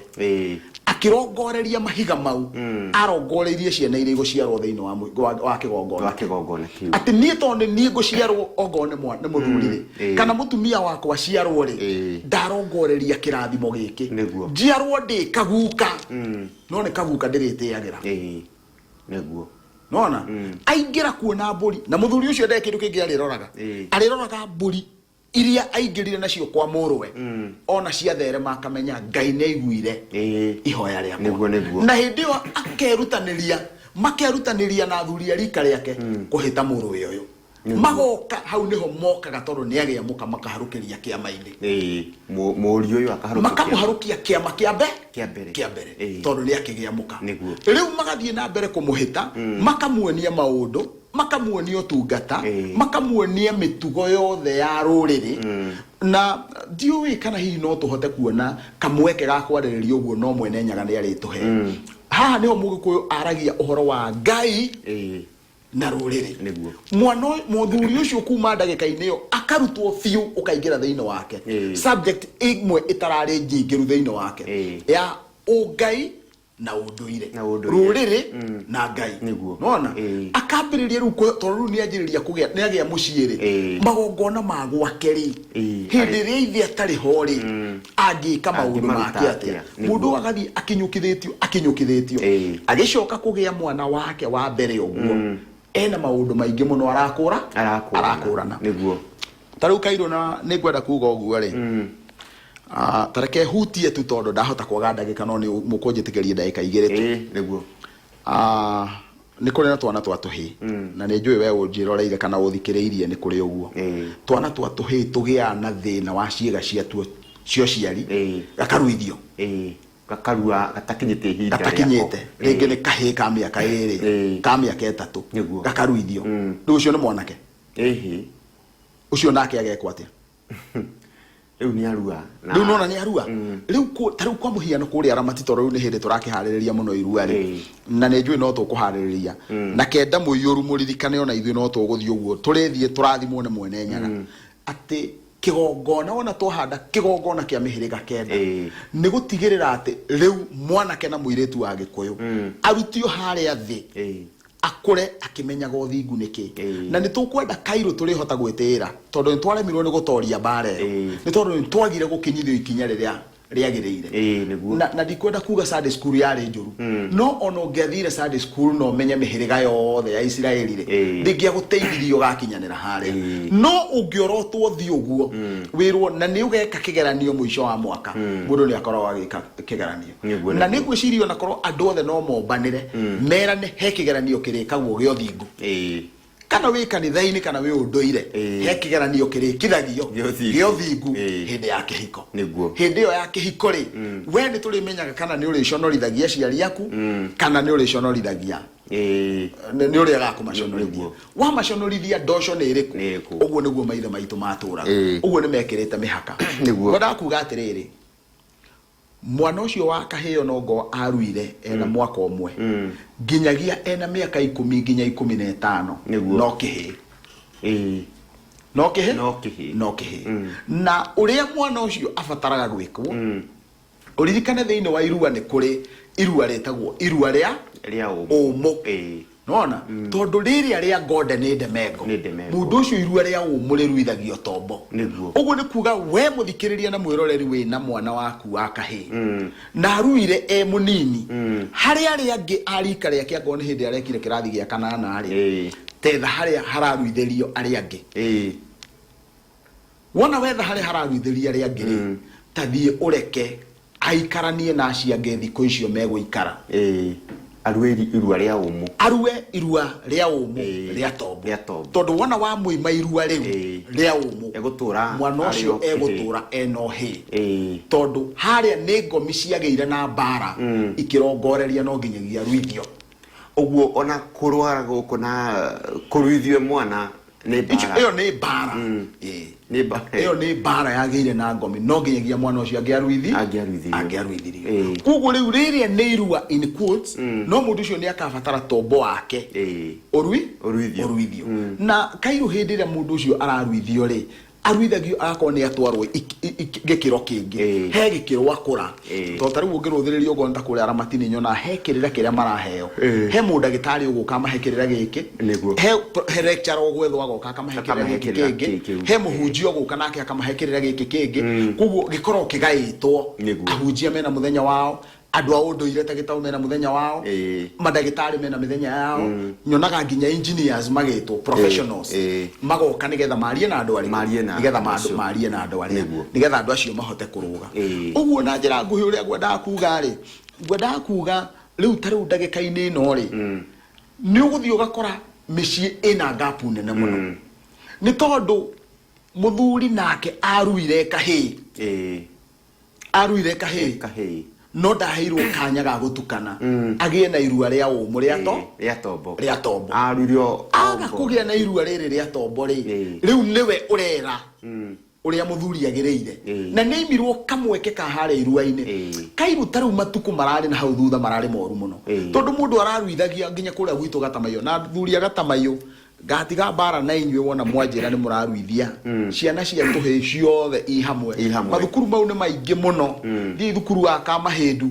akĩrongoreria mahiga mau, arongoreirie ciana iria igũciarwo thĩinĩ wa wa kĩgongona. Wa kĩgongona kĩu. Atĩ niĩ tondũ nĩ niĩ ngũciarwo ongorwo nĩ mũthuri rĩ, kana mũtumia wakwa aciarwo rĩ, ndarongoreria kĩrathimo gĩkĩ. Njiarwo ndĩ kaguka, no nĩ kaguka ndĩrĩtĩagĩra. Nĩguo. Nona aingĩra kuona mbũri, na mũthuri ũcio ndee kĩndũ kĩngĩ arĩroraga, arĩroraga mbũri iria aingĩrire nacio kwa mũrũwe, ona ciatherema akamenya Ngai nĩ aiguire ihoya rĩakwa. Nĩguo, nĩguo. Na hĩndĩ ĩyo akerutanĩria, makerutanĩria na athuri a rika rĩake kũhĩta mũrũwe ũyũ. Magoka hau nĩho mokaga, tondũ nĩ agĩa mũka, makaharũkĩria kĩama-inĩ. Mũriũ ũyũ akaharũkio. Makamũharũkia kĩama kĩa mbe Kĩa mbere. Kĩa mbere, tondũ nĩ akĩgĩa mũka. Rĩu magathiĩ na mbere kũmũhĩta, makamuonia maũndũ, makamuonia ũtungata, makamuonia mĩtugo yothe ya rũrĩrĩ. Na ndiũĩ kana hihi no tũhote kuona kamweke ga kwarĩrĩria ũguo, no Mwene Nyaga nĩ arĩtũhe. Haha nĩho Mũgĩkũyũ aragia ũhoro wa Ngai na rũrĩrĩ. Mwana mũthuri ũcio kuma ndagĩka-inĩ ĩyo akarutwo biũ, ũkaingĩra thĩinĩ wake subject ĩmwe ĩtararĩ nyingĩru thĩinĩ wake, ya ũngai na ũndũire. Na ũndũire. Rũrĩrĩ na Ngai. Nona akambĩrĩria rĩu tondũ rĩu nĩanjĩrĩria kũgĩa, nĩagĩa mũciĩ rĩ, magongona ma gwake rĩ, hĩndĩ ĩrĩa ithe atarĩ ho rĩ, angĩka maũndũ Angĩmaruta make atĩa? Atĩa? Mũndũ ũyũ agathiĩ akinyũkithĩtio, akinyũkithĩtio, agĩcoka kũgĩa mwana wake wa mbere ũguo, ena maũndũ maingĩ mũno arakũra. Arakũrana. Arakũrana. Ta rĩu kairũ, na nĩ ngwenda kuga ũguo rĩ, ta reke hutie tu, tondũ ndahota kwaga ndagĩka, no nĩ mũkũnjĩtĩkĩria ndagĩka 2 tu. Nĩguo. Nĩ kũrĩ na twana twa tũhĩĩ, na nĩ njũĩ we ũnjĩroreire kana ũthikĩrĩirie nĩ kũrĩ ũguo. Twana twa tũhĩĩ tũgĩaga na thĩna wa ciĩga ciatuo cia ũciari, gakaruithio. Gakarua gatakinyĩte ihinda rĩako. Gatakinyĩte. Rĩngĩ nĩ kahĩĩ ka mĩaka 2, ka mĩaka 3, gakaruithio. Rĩu ũcio nĩ mwanake. Ũcio nake agekwo atĩa? Rĩu nĩ arua na Rĩu nona nĩ arua. Rĩu ta rĩu kwa mũhiano kũrĩa Ramati, tondũ rĩu nĩ hĩndĩ tũrakĩharĩrĩria mũno irua rĩ, na nĩ njũĩ no tũkũharĩrĩria na kenda mũiyũru, mũririkane ona ithuĩ no tũgũthiĩ ũguo, tũrĩthiĩ tũrathimwo nĩ Mwene Nyaga, atĩ kĩgongona ona twahanda kĩgongona kĩa mĩhĩrĩga 9, nĩ gũtigĩrĩra atĩ rĩu mwanake na mũirĩtu wa Gĩkũyũ arutio harĩa thĩ, akũre akĩmenyaga ũthingu nĩ kĩ. Na nĩ tũkwenda kairũ tũrĩhota gwĩtĩĩra, tondũ nĩ twaremirwo nĩ gũtoria mbara ĩyo, nĩ tondũ nĩ twagire gũkinyithio ikinya rĩrĩa rĩagĩrĩire. Na ndikwenda kuga Sunday school yarĩ njũru, no ona ũngĩathire Sunday school na ũmenye mĩhĩrĩga yothe ya Isiraeli rĩ, ndĩngĩagũteithirie ũgakinyanĩra harĩa. No ũngĩorotwo thiĩ ũguo wĩrwo na nĩ ũgeka kĩgeranio mũico wa mwaka, mũndũ nĩ akoragwo agĩka kĩgeranio. Na nĩ ngwĩciria ona korwo andũ othe no mombanĩre merane he kĩgeranio kĩrĩkagwo gĩa ũthingu, kana wĩ kanitha-inĩ kana wĩ ũndũire, he kĩgeranio kĩrĩkithagio Gĩa ũthingu. Gĩa ũthingu hĩndĩ ya kĩhiko. Hĩndĩ ĩyo ya kĩhiko rĩ, we nĩ tũrĩmenyaga kana nĩ ũrĩconorithagia aciari aku kana nĩ ũrĩconorithagia, nĩ ũrĩagaga kũmaconorithia. Wamaconorithia, ndoco nĩ ĩrĩkũ? Nĩ ĩrĩkũ? Ũguo nĩguo maithe maitũ matũraga. Ũguo nĩ mekĩrĩte mĩhaka. Ngwendaga kuga atĩrĩrĩ, mwana ũcio wa kahĩo no ngo aruire ena mwaka 1 nginyagia ena mĩaka 10 nginya 15, no kĩhĩ. No kĩhĩ. No kĩhĩĩ. No kĩhĩ. Na ũrĩa mwana ũcio abataraga gwĩkwo, ũririkane thĩinĩ wa irua nĩ kũrĩ irua rĩtagwo irua rĩa Rĩa ũmũ. Ũmũ. Nona tondũ rĩrĩa rĩa ngonde nĩ ndemengo. Nĩ ndemengo. Mũndũ ũcio irua rĩa ũmũ rĩruithagio tombo. Ũguo nĩ kuga we mũthikĩrĩria na mwĩroreri wĩna mwana waku wa kahĩĩ na aruire e mũnini, harĩ arĩa angĩ a rika rĩake, angorwo nĩ hĩndĩ arekire kĩrathi gĩa kanana rĩ, tetha harĩa hararuithĩrio arĩa angĩ. Wona wetha harĩa hararuithĩrio arĩa angĩ rĩ, ta thiĩ ũreke aikaranie na acio angĩ thikũ icio megũikara. Arue irua rĩa ũmũ. Arue irua rĩa ũmũ, rĩa tombo. Rĩa tombo. Tondũ wona wamũima irua rĩu rĩa ũmũ, Egũtũra mwana arĩ ũcio o kĩhĩĩ. Egũtũra ena ũhĩĩ, tondũ harĩa nĩ ngomi ciagĩire na mbara ikĩrongoreria no nginyagia ruithio. Ũguo ona kũrwara gũkũ na kũruithio mwana nĩ mbara. Ĩyo nĩ mbara. Ĩĩ. Nĩ mbara. Ĩyo nĩ mbara yagĩire na ngomi, no nginyagia mwana ũcio angĩaruithi Angĩaruithirio. angĩaruithirio. Ĩĩ. Koguo rĩu rĩrĩa nĩ irua in quotes, no mũndũ ũcio nĩ akabatara tombo wake Ĩĩ. ũrui Ũruithio. Ũruithio. Na kairũ hĩndĩ ĩrĩa mũndũ ũcio araruithio rĩ, aruithagio agakorwo nĩ atwarwo gĩkĩro kĩngĩ. Ĩĩ. He gĩkĩro akũra. Ĩĩ. Tondũ ta rĩu ũngĩrũthĩrĩria ũguo ta kũrĩa aramati nĩ nyonaga he kĩrĩra kĩrĩa maraheo. Ĩĩ. He mũndagĩtarĩ ũgũka amahe kĩrĩra gĩkĩ. Nĩguo. He lecturer ũgwethwo agoka akamahe kĩrĩra Akamahe gĩkĩ kĩrĩra kĩngĩ. kĩu. He mũhunjia ũgũka nake akamahe kĩrĩra gĩkĩ kĩngĩ. Koguo gĩkoragwo kĩgaĩtwo. Nĩguo. Ahunjia mena mũthenya wao, andũ a ũndũire ta gĩtaũ mena mũthenya wao, Ĩĩ. mandagĩtarĩ mena mĩthenya yao, nyonaga nginya engineers magĩtwo professionals Ĩĩ. magoka nĩgetha marie na andũ arĩa Marie na nĩgetha andũ acio. marie na andũ arĩa Nĩguo. nĩgetha andũ acio mahote kũrũga. Ĩĩ. Ũguo na njĩra nguhĩ ũrĩa ngwendaga kuga rĩ, ngwendaga kuga rĩu ta rĩu ndagĩka-inĩ ĩno rĩ, nĩ ũgũthiĩ ũgakora mĩciĩ ĩna ngapu nene mũno, nĩ tondũ mũthuri nake aruire kahĩĩ. Ĩĩ. Aruire kahĩĩ. Kahĩĩ. No ndaheirwo kanya ga gũtukana agĩe na irua rĩa ũmũ rĩa to Ĩĩ, rĩa tombo. Rĩa tombo. Aruirio Aga kũgĩa na irua rĩrĩ rĩa tombo rĩ, Ĩĩ. rĩu nĩwe ũrera ũrĩa mũthuri agĩrĩire. Ĩĩ. Na nĩ aimirwo kamweke ka harĩa irua-inĩ. Ĩĩ. Kairu ta rĩu matukũ mararĩ na hau thutha mararĩ moru mũno. Ĩĩ. Tondũ mũndũ araruithagia nginya kũrĩa gwitũ Gatamaiyũ, na athuri a Gatamaiyũ ngatiga mbara na inyuĩ wona mwanjĩra nĩ mũraruithia ciana cia tũhĩĩ ciothe i hamwe. I hamwe. Mathukuru mau nĩ maingĩ mũno. Thiĩ thukuru wa Kamahĩndu,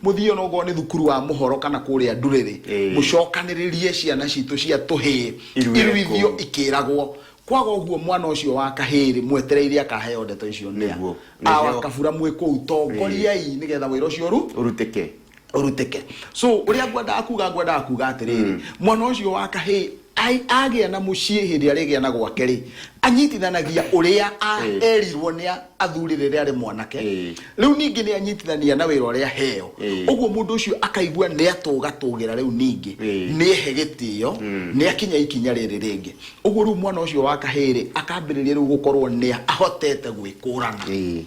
mũthiĩ onokorwo nĩ thukuru wa Mũhoro kana kũrĩa Ndurĩrĩ, Ĩĩ. mũcokanĩrĩrie ciana citũ cia tũhĩĩ Iruĩre iruithio kũu. ikĩragwo. Kwaga ũguo mwana ũcio wa kahĩĩ rĩ, mwetereire akaheo ndeto icio nĩa? Nĩguo. Awa Nĩheo. kabura mwĩ kũu tongoriai nĩgetha wĩra ũcio ũrutĩke. Ũrutĩke. So ũrĩa ngwendaga kuga atĩrĩrĩ, mwana ũcio wa kahĩĩ agĩa na mũciĩ, hĩndĩ ĩrĩa arĩgĩa na gwake rĩ, anyitithanagia ũrĩa Ĩĩ. erirwo nĩ athuri rĩrĩa arĩ mwanake. Ĩĩ. Rĩu ningĩ nĩ anyitithania na wĩra ũrĩa aheo. Ĩĩ. Ũguo mũndũ ũcio akaigua nĩ atũgatũgĩra rĩu ningĩ, Ĩĩ. nĩ ehe gĩtĩo, nĩ akinya ikinya rĩrĩ rĩngĩ. Ũguo rĩu mwana ũcio wa kahĩĩ rĩ, akambĩrĩria rĩu gũkorwo nĩ ahotete gwĩkũrana. Ĩĩ.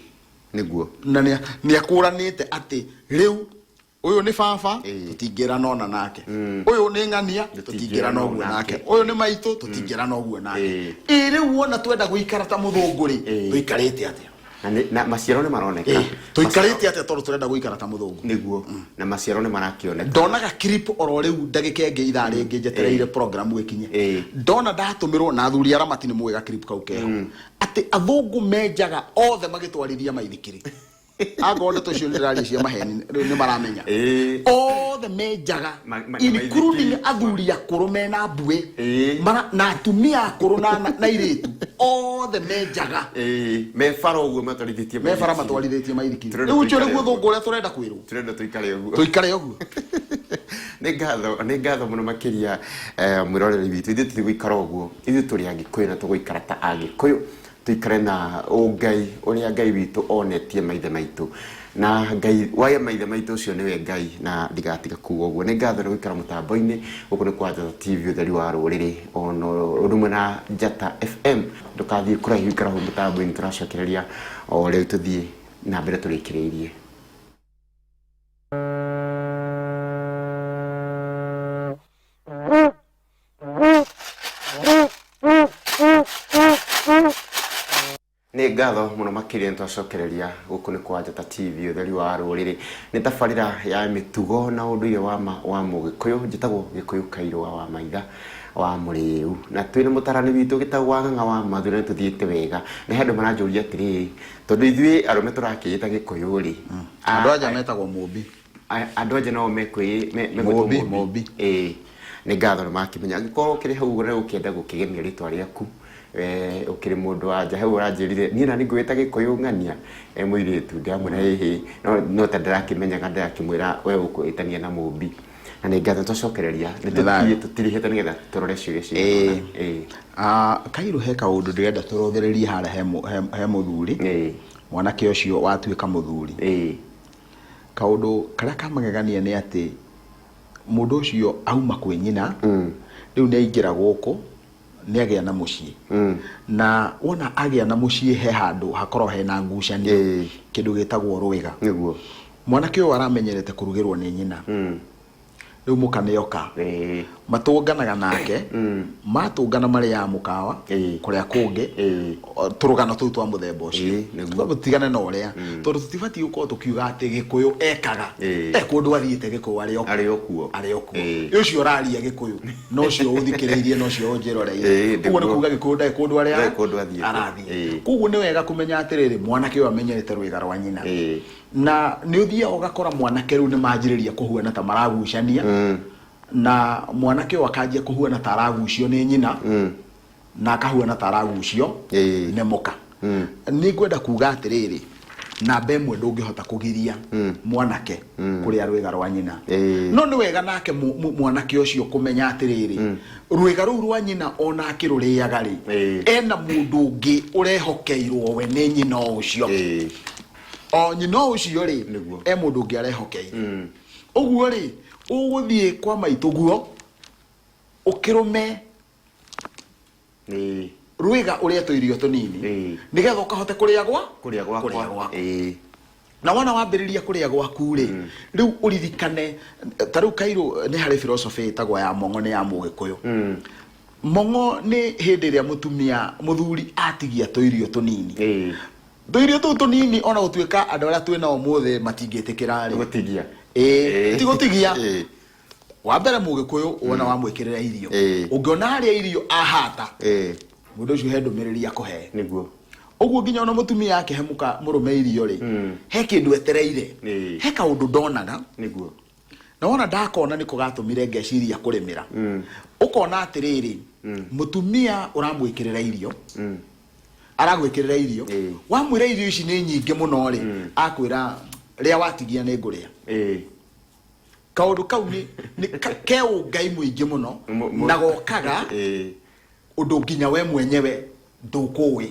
Nĩguo. Na nĩ akũranĩte atĩ rĩu ũyũ nĩ baba, Ĩĩ. tũtingĩrana ona nake, ũyũ nĩ ng'ania, tũtingĩrana ũguo nake, ũyũ nĩ maitũ, tũtingĩrana ũguo nake. Ĩĩ. Ĩ rĩu wona twenda gũikara ta mũthũngũ rĩ, Ĩĩ. tũikarĩte atĩa? Na maciaro nĩ maroneka. Ĩĩ, tũikarĩte atĩa tondũ tũrenda gũikara ta mũthũngũ? Nĩguo. Na maciaro nĩ marakĩoneka. Ndonaga clip oro rĩu ndagĩka ĩngĩ ithaa rĩngĩ njetereire program ĩkinye. Ĩĩ. Ndona ndatũmĩrwo na athuri aramati nĩ mũĩ ga clip kau keho atĩ athũngũ menjaga othe magĩtwarithia maithikiri. Angorwo ndeto icio nĩ ndĩraria cia maheni, rĩu nĩ maramenya. Ĩĩ. Othe menjaga including maithikiri. Athuri akũrũ mena mbuĩ. Ĩĩ. Na atumia akũrũ na airĩtu othe menjaga. Ĩĩ. Me bara ũguo matwarithĩtie Me bara maithikiri. matwarithĩtie maithikiri. Tũrenda Rĩu ũcio tũikare nĩguo ũguo. thũngũ ũrĩa tũrenda kwĩrwo. Tũrenda tũikare ũguo. Tũikare ũguo. Nĩ ngatho mũno makĩria, mwĩroreri witũ. Ithuĩ tũtigũikara ũguo, ithuĩ tũrĩ Agĩkũyũ na tũgũikara ta Agĩkũyũ, tũikare na ũngai ũrĩa Ngai witũ onetie maithe maitũ, na Ngai wa maithe maitũ ũcio nĩwe Ngai, na ndigatiga kuga ũguo. Nĩ ngatho nĩ gũikara mũtambo-inĩ. Gũkũ nĩ kwa Njata TV, ũtheri wa rũrĩrĩ, ona ũndũ ũmwe na Njata FM. Ndũkathiĩ kũraihu, ikara hau mũtambo-inĩ, tũracokereria o rĩu tũthiĩ na mbere tũrĩkĩrĩirie. Nĩ ngatho mũno makĩria, nĩ twacokereria. Gũkũ nĩ kwa Njata TV, ũtheri wa rũrĩrĩ, nĩ tabarĩra ya mĩtugo na ũndũire wa ma wa mũgĩkũyũ. Njĩtagwo Gĩkũyũ Kairũa wa Maitha wa Mũrĩu, na twĩna mũtarani witũ gĩtagwo wa Ng'ang'a wa Mathura. Nĩ tũthiĩte wega, na he andũ maranjũria atĩrĩrĩ, tondũ ithuĩ arũme tũrakĩĩta Gĩkũyũ rĩ, Andũ anja metagwo Mũmbi. Andũ anja nao megwĩtwo Mũmbi, Mũmbi. Ĩĩ, nĩ ngatho nĩ makĩmenya. Angĩkorwo ũkĩrĩ hau ũguo na ũkĩenda gũkĩgemia rĩtwa rĩaku, ũkĩrĩ mũndũ wa nja hau ũranjĩrire niĩ nani ngwĩta Gĩkũyũ ng'ania e mũirĩtu, ndĩramwĩra ĩhĩ, no ta ndĩrakĩmenyaga, ndĩrakĩmwĩra we ũkwĩtania na Mũmbi. Na nĩ ngatho, twacokereria nĩ Nĩ thayũ. tũthiĩ tũtirihĩte nĩgetha tũrore ciũria Ĩĩ. cigana. Ĩĩ. Ah, kairũ he kaũndũ ndĩrenda tũrũthĩrĩrie harĩa he mũthuri, mwanake ũcio watuĩka mũthuri. Kaũndũ karĩa kamagegania nĩ atĩ mũndũ ũcio auma kwĩ nyina, rĩu nĩ aingĩra gũkũ, nĩ agĩa na mũciĩ, na wona agĩa na mũciĩ he handũ hakorwo hena ngucanio, kĩndũ gĩtagwo rwĩga. Mwanake ũyũ aramenyerete kũrugĩrwo nĩ nyina. Rĩu mũka nĩoka. Matũnganaga nake, matũngana marĩaga mũkawa kũrĩa kũngĩ, tũrũgano tũu twa mũthemba ũcio. Nĩguo. Tũtigane na ũrĩa, tondũ tũtibatiĩ gũkorwo tũkiuga atĩ Gĩkũyũ ekaga. He kũndũ athiĩte Gĩkũyũ arĩ o Arĩ o kuo. Arĩ o kuo. Ũcio ũraria Gĩkũyũ na ũcio ũthikĩrĩirie na ũcio ũnjĩroreire. Ũguo nĩ kuga Gĩkũyũ ndarĩ kũndũ arĩa Ndarĩ kũndũ athiĩte. arathiĩ. Koguo nĩ wega kũmenya atĩrĩrĩ, mwanake ũyũ amenyerete rwĩga rwa nyina. Na nĩ ũthiaga ũgakora mwanake rĩu nĩ manjĩrĩria kũhuana ta maragucania, na mwanake ũyũ akanjia kũhuana ta aragucio nĩ nyina, na akahuana ta aragucio nĩ mũka. Nĩ ngwenda kuga atĩrĩrĩ, namba ĩmwe ndũngĩhota kũgiria mwanake kũrĩa rwĩga rwa nyina. No nĩ wega nake mwanake ũcio kũmenya atĩrĩrĩ, rwĩga rũu rwa nyina ona akĩrũrĩaga rĩ, ena mũndũ ũngĩ ũrehokeirwo we nĩ nyina o ũcio. O nyina ũcio rĩ, e mũndũ ũngĩ arehokeire. Ũguo rĩ, ũgũthiĩ kwa maitũ guo ũkĩrũme rwĩga ũrĩe tũirio tũnini, nĩgetha ũkahote kũrĩa gwa Kũrĩa gwakwa. Kũrĩa gwaku. Na wona wambĩrĩria kũrĩa gwaku rĩ, rĩu ũririkane ta rĩu kairũ nĩ harĩ philosophy ĩtagwo ya mong'o, nĩ ya Mũgĩkũyũ. Mong'o nĩ hĩndĩ ĩrĩa mũtumia mũthuri atigia tũirio tũnini. Tũirio tũu tũnini ona gũtuĩka andũ arĩa twĩ nao ũmũthĩ matingĩtĩkĩra rĩ. Gũtigia. Ti gũtigia. Wa mbere Mũgĩkũyũ wona wamwĩkĩrĩra irio. Ũngĩona arĩa irio ahata. Mũndũ ũcio he ndũmĩrĩri akũhe. Ũguo nginya ona mũtumia akĩhe mũka mũrũme irio rĩ, he kĩndũ etereire. He kaũndũ ndonaga. Na wona ndakona nĩko gatũmire ngeciria kũrĩmĩra. Ũkona atĩrĩrĩ, mũtumia ũramwĩkĩrĩra irio, aragwĩkĩrĩra irio, wamwĩra irio ici nĩ nyingĩ mũno rĩ, akwĩra rĩa watigia nĩ ngũrĩa. Kaũndũ kau nĩ ke ũngai mũingĩ mũno, na gokaga ũndũ nginya we mwenyewe ndũkũĩ.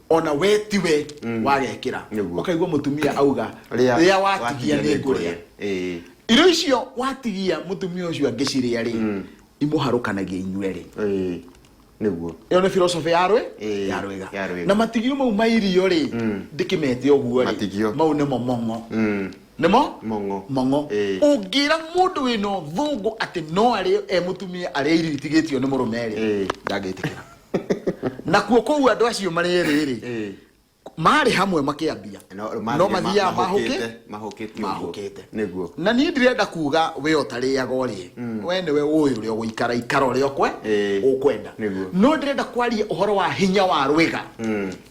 Ona we tiwe wagekĩra. Ũkaigua mũtumia auga, Rĩa rĩa watigia watigia nĩ nĩ ngũrĩa. ngũrĩa. Irio icio watigia mũtumia ũcio angĩcirĩa rĩ, imũharũkanagia inyuerĩ. Ĩyo nĩ philosophy ya rwĩ? Ya rwĩga. Ya rwĩga. Na matigio mau ma irio rĩ, ndĩkĩmete ũguo rĩ, Matigio. mau nĩmo mong'o. Nĩmo? Mong'o. Mong'o. Ũngĩra mũndũ wĩna ũthũngũ atĩ no arĩe e mũtumia arĩe irio itigĩtio nĩ mũrũme rĩ, ndangĩtĩkĩra. Nakuo kũu andũ acio marĩ erĩ rĩ, marĩ hamwe makĩambia. No, No mathiaga mahũkĩte ũguo. mahũkĩte. Nĩguo. Na niĩ ndirenda kuga we ũtarĩaga ũrĩe. We nĩwe ũĩ ũrĩa ũgũikara, ikara ũrĩa ũkwenda. No ndĩrenda kwaria ũhoro wa hinya wa rwĩga.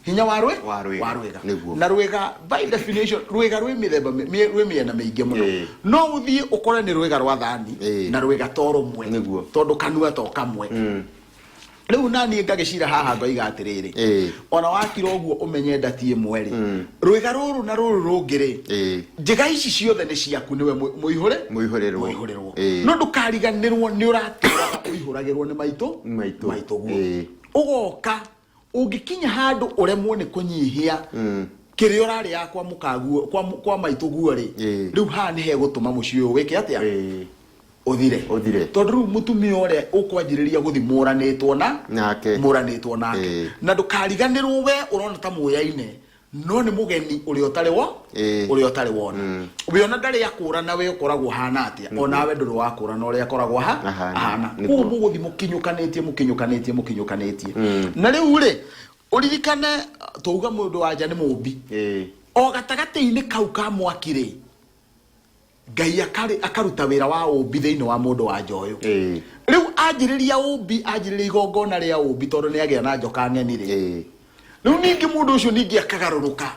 Hinya wa rwĩ? Wa rwĩga. Wa rwĩga. Nĩguo. Na rwĩga by definition, rwĩga rwĩ mĩthemba rwĩ mĩena mĩingĩ mũno. No ũthiĩ ũkore nĩ rwĩga rwa thani, na rwĩga to rũmwe. Tondũ kanua to kamwe. Rĩu na niĩ ngagĩcira haha ngoiga atĩrĩrĩ, ona wakira ũguo ũmenye ndati ĩmwe rĩ, rwĩga rũrũ na rũrũ rũngĩ rĩ, njĩga ici ciothe nĩ ciaku, nĩwe mũihũre? Mũihũrĩrwo. Mũihũrĩrwo. No ndũkariganĩrwo nĩ ũratũraga ũihũragĩrwo nĩ maitũ? Maitũ. Maitũ guo. Ũgoka ũngĩkinya handũ ũremwo nĩ kũnyihia kĩrĩa ũrarĩaga kwa mũkaguo, kwa maitũ guo rĩ, rĩu haha nĩ hegũtũma mũciĩ ũyũ wĩke atĩa? Ũthire. Ũthire. Tondũ rĩu mũtumia ũrĩa ũkwanjĩrĩria gũthiĩ mũranĩtwo na Nake. Mũranĩtwo nake. Na ndũkariganĩrwo we ũrona ta mũyaine, no nĩ mũgeni ũrĩa ũtarĩ wo, ũrĩa ũtarĩ wona. We ona ndarĩ akũra na we ũkoragwo hana atĩa? Ona we ndũrĩ wakũra na ũrĩa akoragwo Ahana. ahana. Nĩguo. Koguo mũgũthiĩ mũkinyũkanĩtie, mũkinyũkanĩtie, mũkinyũkanĩtie. Na rĩu rĩ, ũririkane twauga mũndũ wa nja nĩ mũmbi. O gatagatĩ-inĩ kau ka mwaki rĩ, Ngai akaruta wĩra wa ũmbi thĩinĩ wa mũndũ wa nja ũyũ. Rĩu anjĩrĩria ũmbi, anjĩrĩria igongona rĩa ũmbi tondũ nĩ agĩa na njoka ng'eni rĩ. Rĩu ningĩ mũndũ ũcio ningĩ akagarũrũka.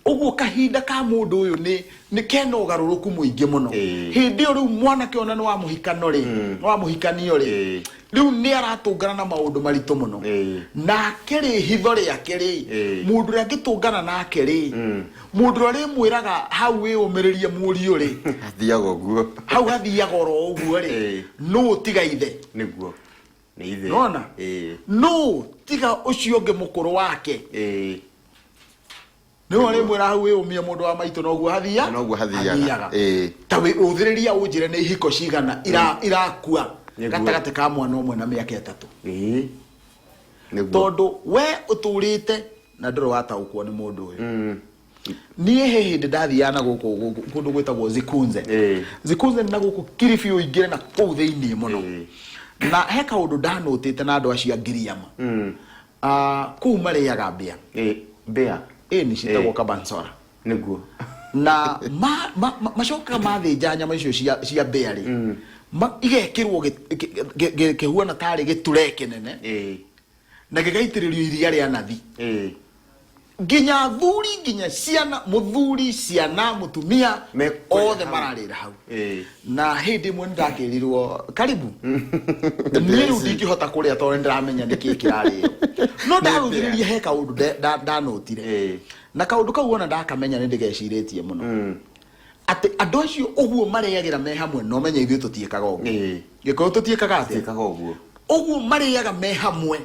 Ũguo kahinda ka mũndũ ũyũ nĩ kena ũgarũrũku mũingĩ mũno. Hĩndĩ ĩyo rĩu mwanake ona nĩ wa mũhikano rĩ, nĩ wa mũhikanio rĩ, rĩu nĩ aratũngana na maũndũ maritũ mũno. Nake rĩ, hitho rĩake rĩ, mũndũ ũrĩa angĩtũngana nake rĩ, mũndũ ũrĩa arĩmwĩraga hau wĩyũmĩrĩrie mũriũ rĩ, Hathiaga ũguo. Hau hathiaga oro ũguo rĩ, nũ tiga ithe? Nĩguo. Nĩ ithe. Nĩwona? Nũ tiga ũcio ũngĩ mũkũrũ wake? Nĩwe ũrĩmwĩra hau wĩyũmie mũndũ wa maitũ noguo Noguo hathiaga. hathiaga. Ta ũthĩrĩria ũnjĩre nĩ ihiko cigana irakua gatagatĩ ka mwana ũmwe na mĩaka 3. Nĩguo. Tondũ we ũtũrĩte na ndũrĩ wataũkwo nĩ mũndũ ũyũ. Niĩ he hĩndĩ ndathiaga na gũkũ gũkũ- kũndũ gwĩtagwo Zikunze. Zikunze nĩ na gũkũ Kilifi ũingĩre na kũu thĩinĩ mũno. Na he kaũndũ ndanũtĩte na andũ acio a Ngiriama. Ah, kũu marĩaga mbĩa. Mbĩa. Ĩni ciĩtagwo kabansora. Nĩguo. Na macokaga mathĩnja nyama icio cia mbĩa rĩ, igekĩrwo kĩhuana tarĩ gĩture kĩnene na gĩgaitĩrĩrio iria rĩa nathi. Nginya athuri, nginya ciana, mũthuri, ciana, mũtumia, Mekũrĩa othe hau. Mararĩra hau. Na hĩndĩ ĩmwe nĩndakĩrirwo karibu niĩ rĩu ndingĩhota kũrĩa tondũ nĩndĩramenya nĩkĩĩ kĩrarĩo, no ndarũthĩrĩria he kaũndũ ndanotire. Na kaũndũ kau ona ndakamenya nĩ ndĩgecirĩtie mũno atĩ andũ acio ũguo marĩagĩra me hamwe, no menye ithuĩ tũtiĩkaga ũguo. Gĩkũyũ tũtiĩkaga atĩa? Tiĩkaga ũguo. Ũguo marĩaga me hamwe,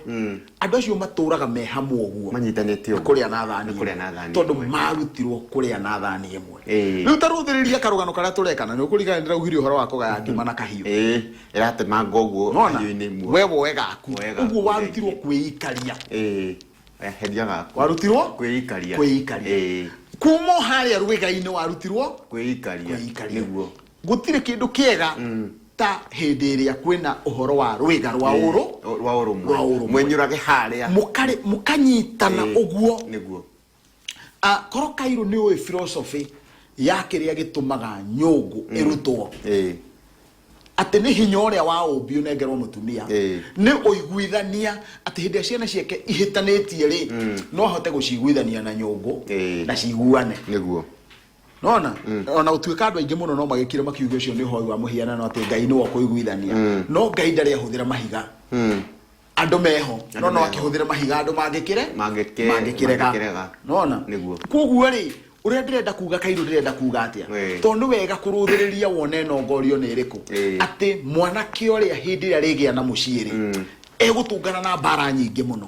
andũ acio matũraga me hamwe ũguo. Manyitanĩte ũguo. Kũrĩa na thani. Nĩ kũrĩa na thani tondũ ĩmwe. Marutirwo kũrĩa na thani ĩmwe. Rĩu ta rũthĩrĩria karũgano karĩa tũrekana nĩ ũkũririkana ndĩraugire ũhoro wa kũgaya ngima na kahiũ. Ĩratemanga ũguo. Nona kahiũ-inĩ ĩmwe. We woe gaku. Woe gaku, ũguo warutirwo rĩngĩ. Kwĩikaria. Eheria gaku. Warutirwo kwĩikaria. Kwĩikaria. Kuma o harĩa rwĩga-inĩ warutirwo kwĩikaria. Kwĩikaria. Gũtirĩ kĩndũ kĩega ta hĩndĩ ĩrĩa kwĩna ũhoro wa rwĩga rwa ũrũ rwa ũrũmwe. Rwa ũrũmwe. Mwenyũrage harĩa. Mũkarĩ mũkanyitana ũguo. Ah, korwo kairũ nĩ ũĩ philosophy ya kĩrĩa gĩtũmaga nyũngũ ĩrutwo, atĩ nĩ hinya ũrĩa wa ũmbi ũnengerwo mũtumia, nĩ ũiguithania atĩ hĩndĩ ĩrĩa ciana ciake ihĩtanĩtie rĩ, no ahote gũciguithania na nyũngũ na ciguane. Nona ona gũtuĩka andũ aingĩ mũno no magĩkire makiuga ũcio nĩ ũhoi wa mũhianano, atĩ Ngai nĩwe ũkũiguithania, no Ngai ndarĩ ahũthĩra mahiga andũ meho, no no meho. Akĩhũthĩra mahiga andũ mangĩkĩre mangĩkĩrega. Mangĩkĩrega. Nona koguo rĩ, ũrĩa ndĩrenda kuga kairũ, ndĩrenda kuga atĩa? Tondũ nĩ wega kũrũthĩrĩria wone nongorio nĩ ĩrĩkũ, atĩ mwanake ũrĩa hĩndĩ ĩrĩa arĩgĩa na mũciĩ rĩ, egũtũngana na mbara nyingĩ mũno,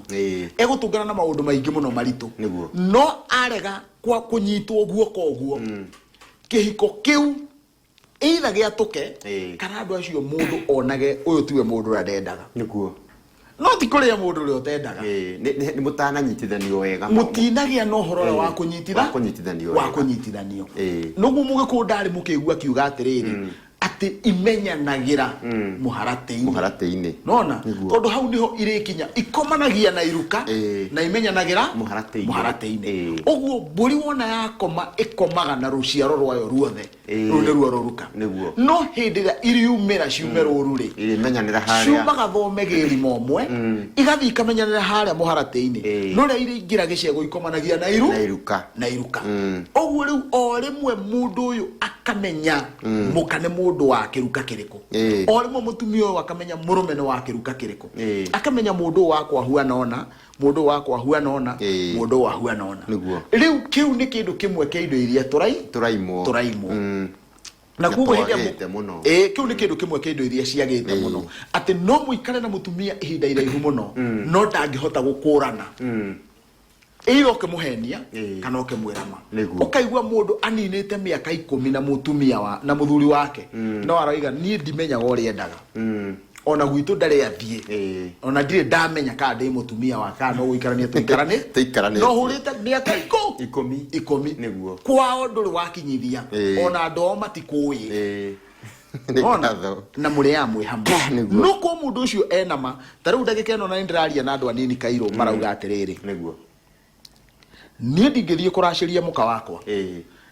egũtũngana na maũndũ maingĩ mũno maritũ. No arega kwa kũnyitwo guoko ũguo, kĩhiko kĩu either gĩatũke kana andũ acio mũndũ onage ũyũ tiwe mũndũ ũrĩa ndendaga. No ti kũrĩa mũndũ ũrĩa ũtendaga. Nĩ mũtananyitithanio wega. Mũtinagĩa na ũhoro ũrĩa wa kũnyititha wa kũnyitithanio wa wega. Kũnyitithanio. Nĩguo mũgĩkũyũ ndarĩ mũkĩigua akiuga atĩrĩrĩ, atĩ imenyanagĩra mũharatĩ-inĩ. Mũharatĩ-inĩ. Nona tondũ hau niho irĩkinya ikomanagia na iruka na imenyanagĩra mũharatĩ-inĩ. Mũharatĩ-inĩ. Ũguo mbũri wona yakoma ĩkomaga na rũciaro rwayo ruothe. Rũu nĩruo rũruka. No hĩndĩ ĩrĩa iriumĩra ciume rũru rĩ, Irimenyanĩra harĩa. Ciumaga thome gĩrima ũmwe, igathiĩ ikamenyanĩra harĩa mũharatĩ-inĩ. No rĩrĩa irĩingĩra gĩcegũ ikomanagia na iru na iruka. Na iruka. Ũguo rĩu o rĩmwe mũndũ ũyũ akamenya mũka nĩ mũndũ wa kĩruka kĩrĩkũ. O rĩmwe mũtumia ũyũ akamenya mũrũme nĩ wa kĩruka kĩrĩkũ. Akamenya mũndũ ũyũ wakwa ahuana ũna, mũndũ ũyũ wakwa ahuana ũna, mũndũ ũyũ ahuana ũna. Rĩu kĩu nĩ kĩndũ kĩmwe kĩa indo iria tũrai tũraimwo. Tũraimwo. Na Na koguo hĩndĩ ĩrĩa twagĩte mũno. Kĩu nĩ kĩndũ kĩmwe kĩa indo iria ciagĩte mũno, atĩ no mũikare na mũtumia ihinda iraihu mũno no ndangĩhota gũkũrana, either ũkĩmũhenia kana ũkĩmwĩra ma. Ũkaigua mũndũ aninĩte mĩaka 10 na mũtumia wa na mũthuri wake, no aroiga niĩ ndimenyaga ũrĩa endaga, ona gwitũ ndarĩ athiĩ, ona ndirĩ ndamenya kana ndĩ mũtumia wa kana no gũikarania tũikarani Tũikaranĩtie. No hũrĩte mĩaka 10. 10. Kwao ndũrĩ wakinyithia, ona andũ ao matikũĩ. Nĩ Ona, ngatho. Na mũrĩ amwe hamwe. No ko mũndũ ũcio ena ma ta rĩu ndagĩka ĩno na nĩ ndĩraria na andũ anini kairũ marauga atĩrĩrĩ, niĩ ndingĩthiĩ kũracĩria mũka wakwa,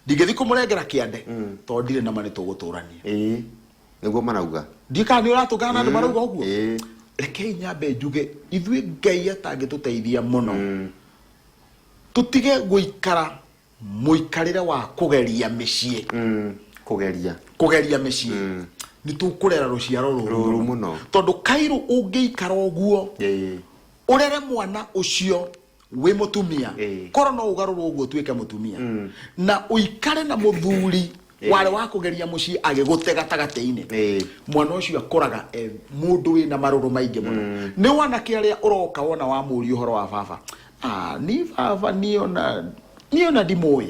ndingĩthiĩ kũmũrengera kĩande tondũ ndirĩ na ma nĩ tũgũtũrania. Nĩguo marauga. Ndiĩ kana nĩ ũratũngana na andũ marauga ũguo. Rekei nyambe njuge ithuĩ Ngai atangĩtũteithia mũno tũtige gũikara mũikarĩre wa kũgeria mĩciĩ. Kũgeria. Kũgeria mĩciĩ nĩ tũkũrera rũciaro rũru rũru mũno. Tondũ kairũ ũngĩikara ũguo ũrere mwana ũcio wĩ mũtumia, korwo no ũgarũrwo ũguo ũtuĩke mũtumia na ũikare na mũthuri warĩ wa kũgeria mũciĩ agĩgũte gatagatĩ-inĩ, mwana ũcio akũraga e mũndũ wĩna marũrũ maingĩ mũno. Nĩ wanake arĩa ũroka wona wamũria ũhoro wa baba, ah, ni baba niĩ ona Niĩ ona ndimũĩ.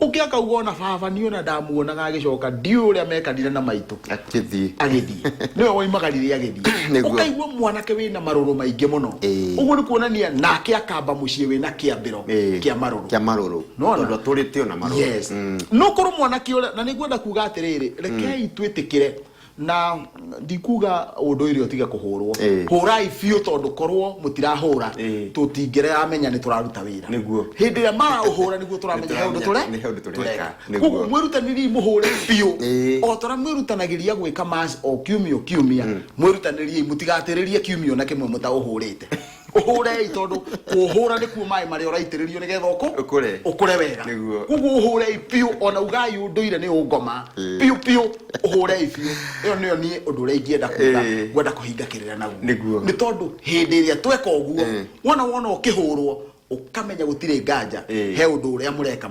Ũngĩ akauga ona baba niĩ ona ndamuonaga agĩcoka ndiũĩ ũrĩa mekanire na maitũ. Akĩthiĩ. Agĩthiĩ. Nĩwe woimagarire agĩthiĩ. Nĩguo. Ũkaigua mwanake wĩna marũrũ maingĩ mũno. Ũguo nĩ kuonania nake akamba mũciĩ wĩna kĩambĩro kĩa marũrũ. Kĩa marũrũ. Nĩwona? Tondũ atũrĩte ona marũrũ. Yes. No korwo mwanake ũrĩa, na nĩngwenda kuga atĩrĩrĩ, rekei twĩtĩkĩre na ndikuga ũndũire ũtige kũhũrwo. Hũrai biũ tondũ korwo mũtirahũra tũtingĩramenya nĩ tũraruta wĩra. Nĩguo. Hĩndĩ ĩrĩa maraũhũra nĩguo tũramenya he ũndũ tũre Nĩ he ũndũ tũreka. Nĩguo. Koguo mwĩrutanĩriei mũhũre biũ. O ta ũrĩa mwĩrutanagĩria gwĩka mass o kiumia o kiumia, mwĩrutanĩriei mũtigatĩrĩrie kiumia ona kĩmwe mũtaũhũrĩte. Ũhũrei tondũ kũũhũra nĩkuo maĩ marĩa ũraitĩrĩrio nĩgetha Ũkũre. ũkũre wega. Nĩguo. Koguo ũhũrei biũ ona ugai ũndũire nĩ ũngoma. Biũ biũ ũhũrei biũ. Ĩyo nĩyo niĩ ũndũ ũrĩa ingĩenda kuga, ngwenda kũhinga kĩrĩra naguo. Nĩguo. Nĩ tondũ hĩndĩ ĩrĩa tweka ũguo, wona wona ũkĩhũrwo, ũkamenya gũtirĩ nganja, he ũndũ ũrĩa mũreka,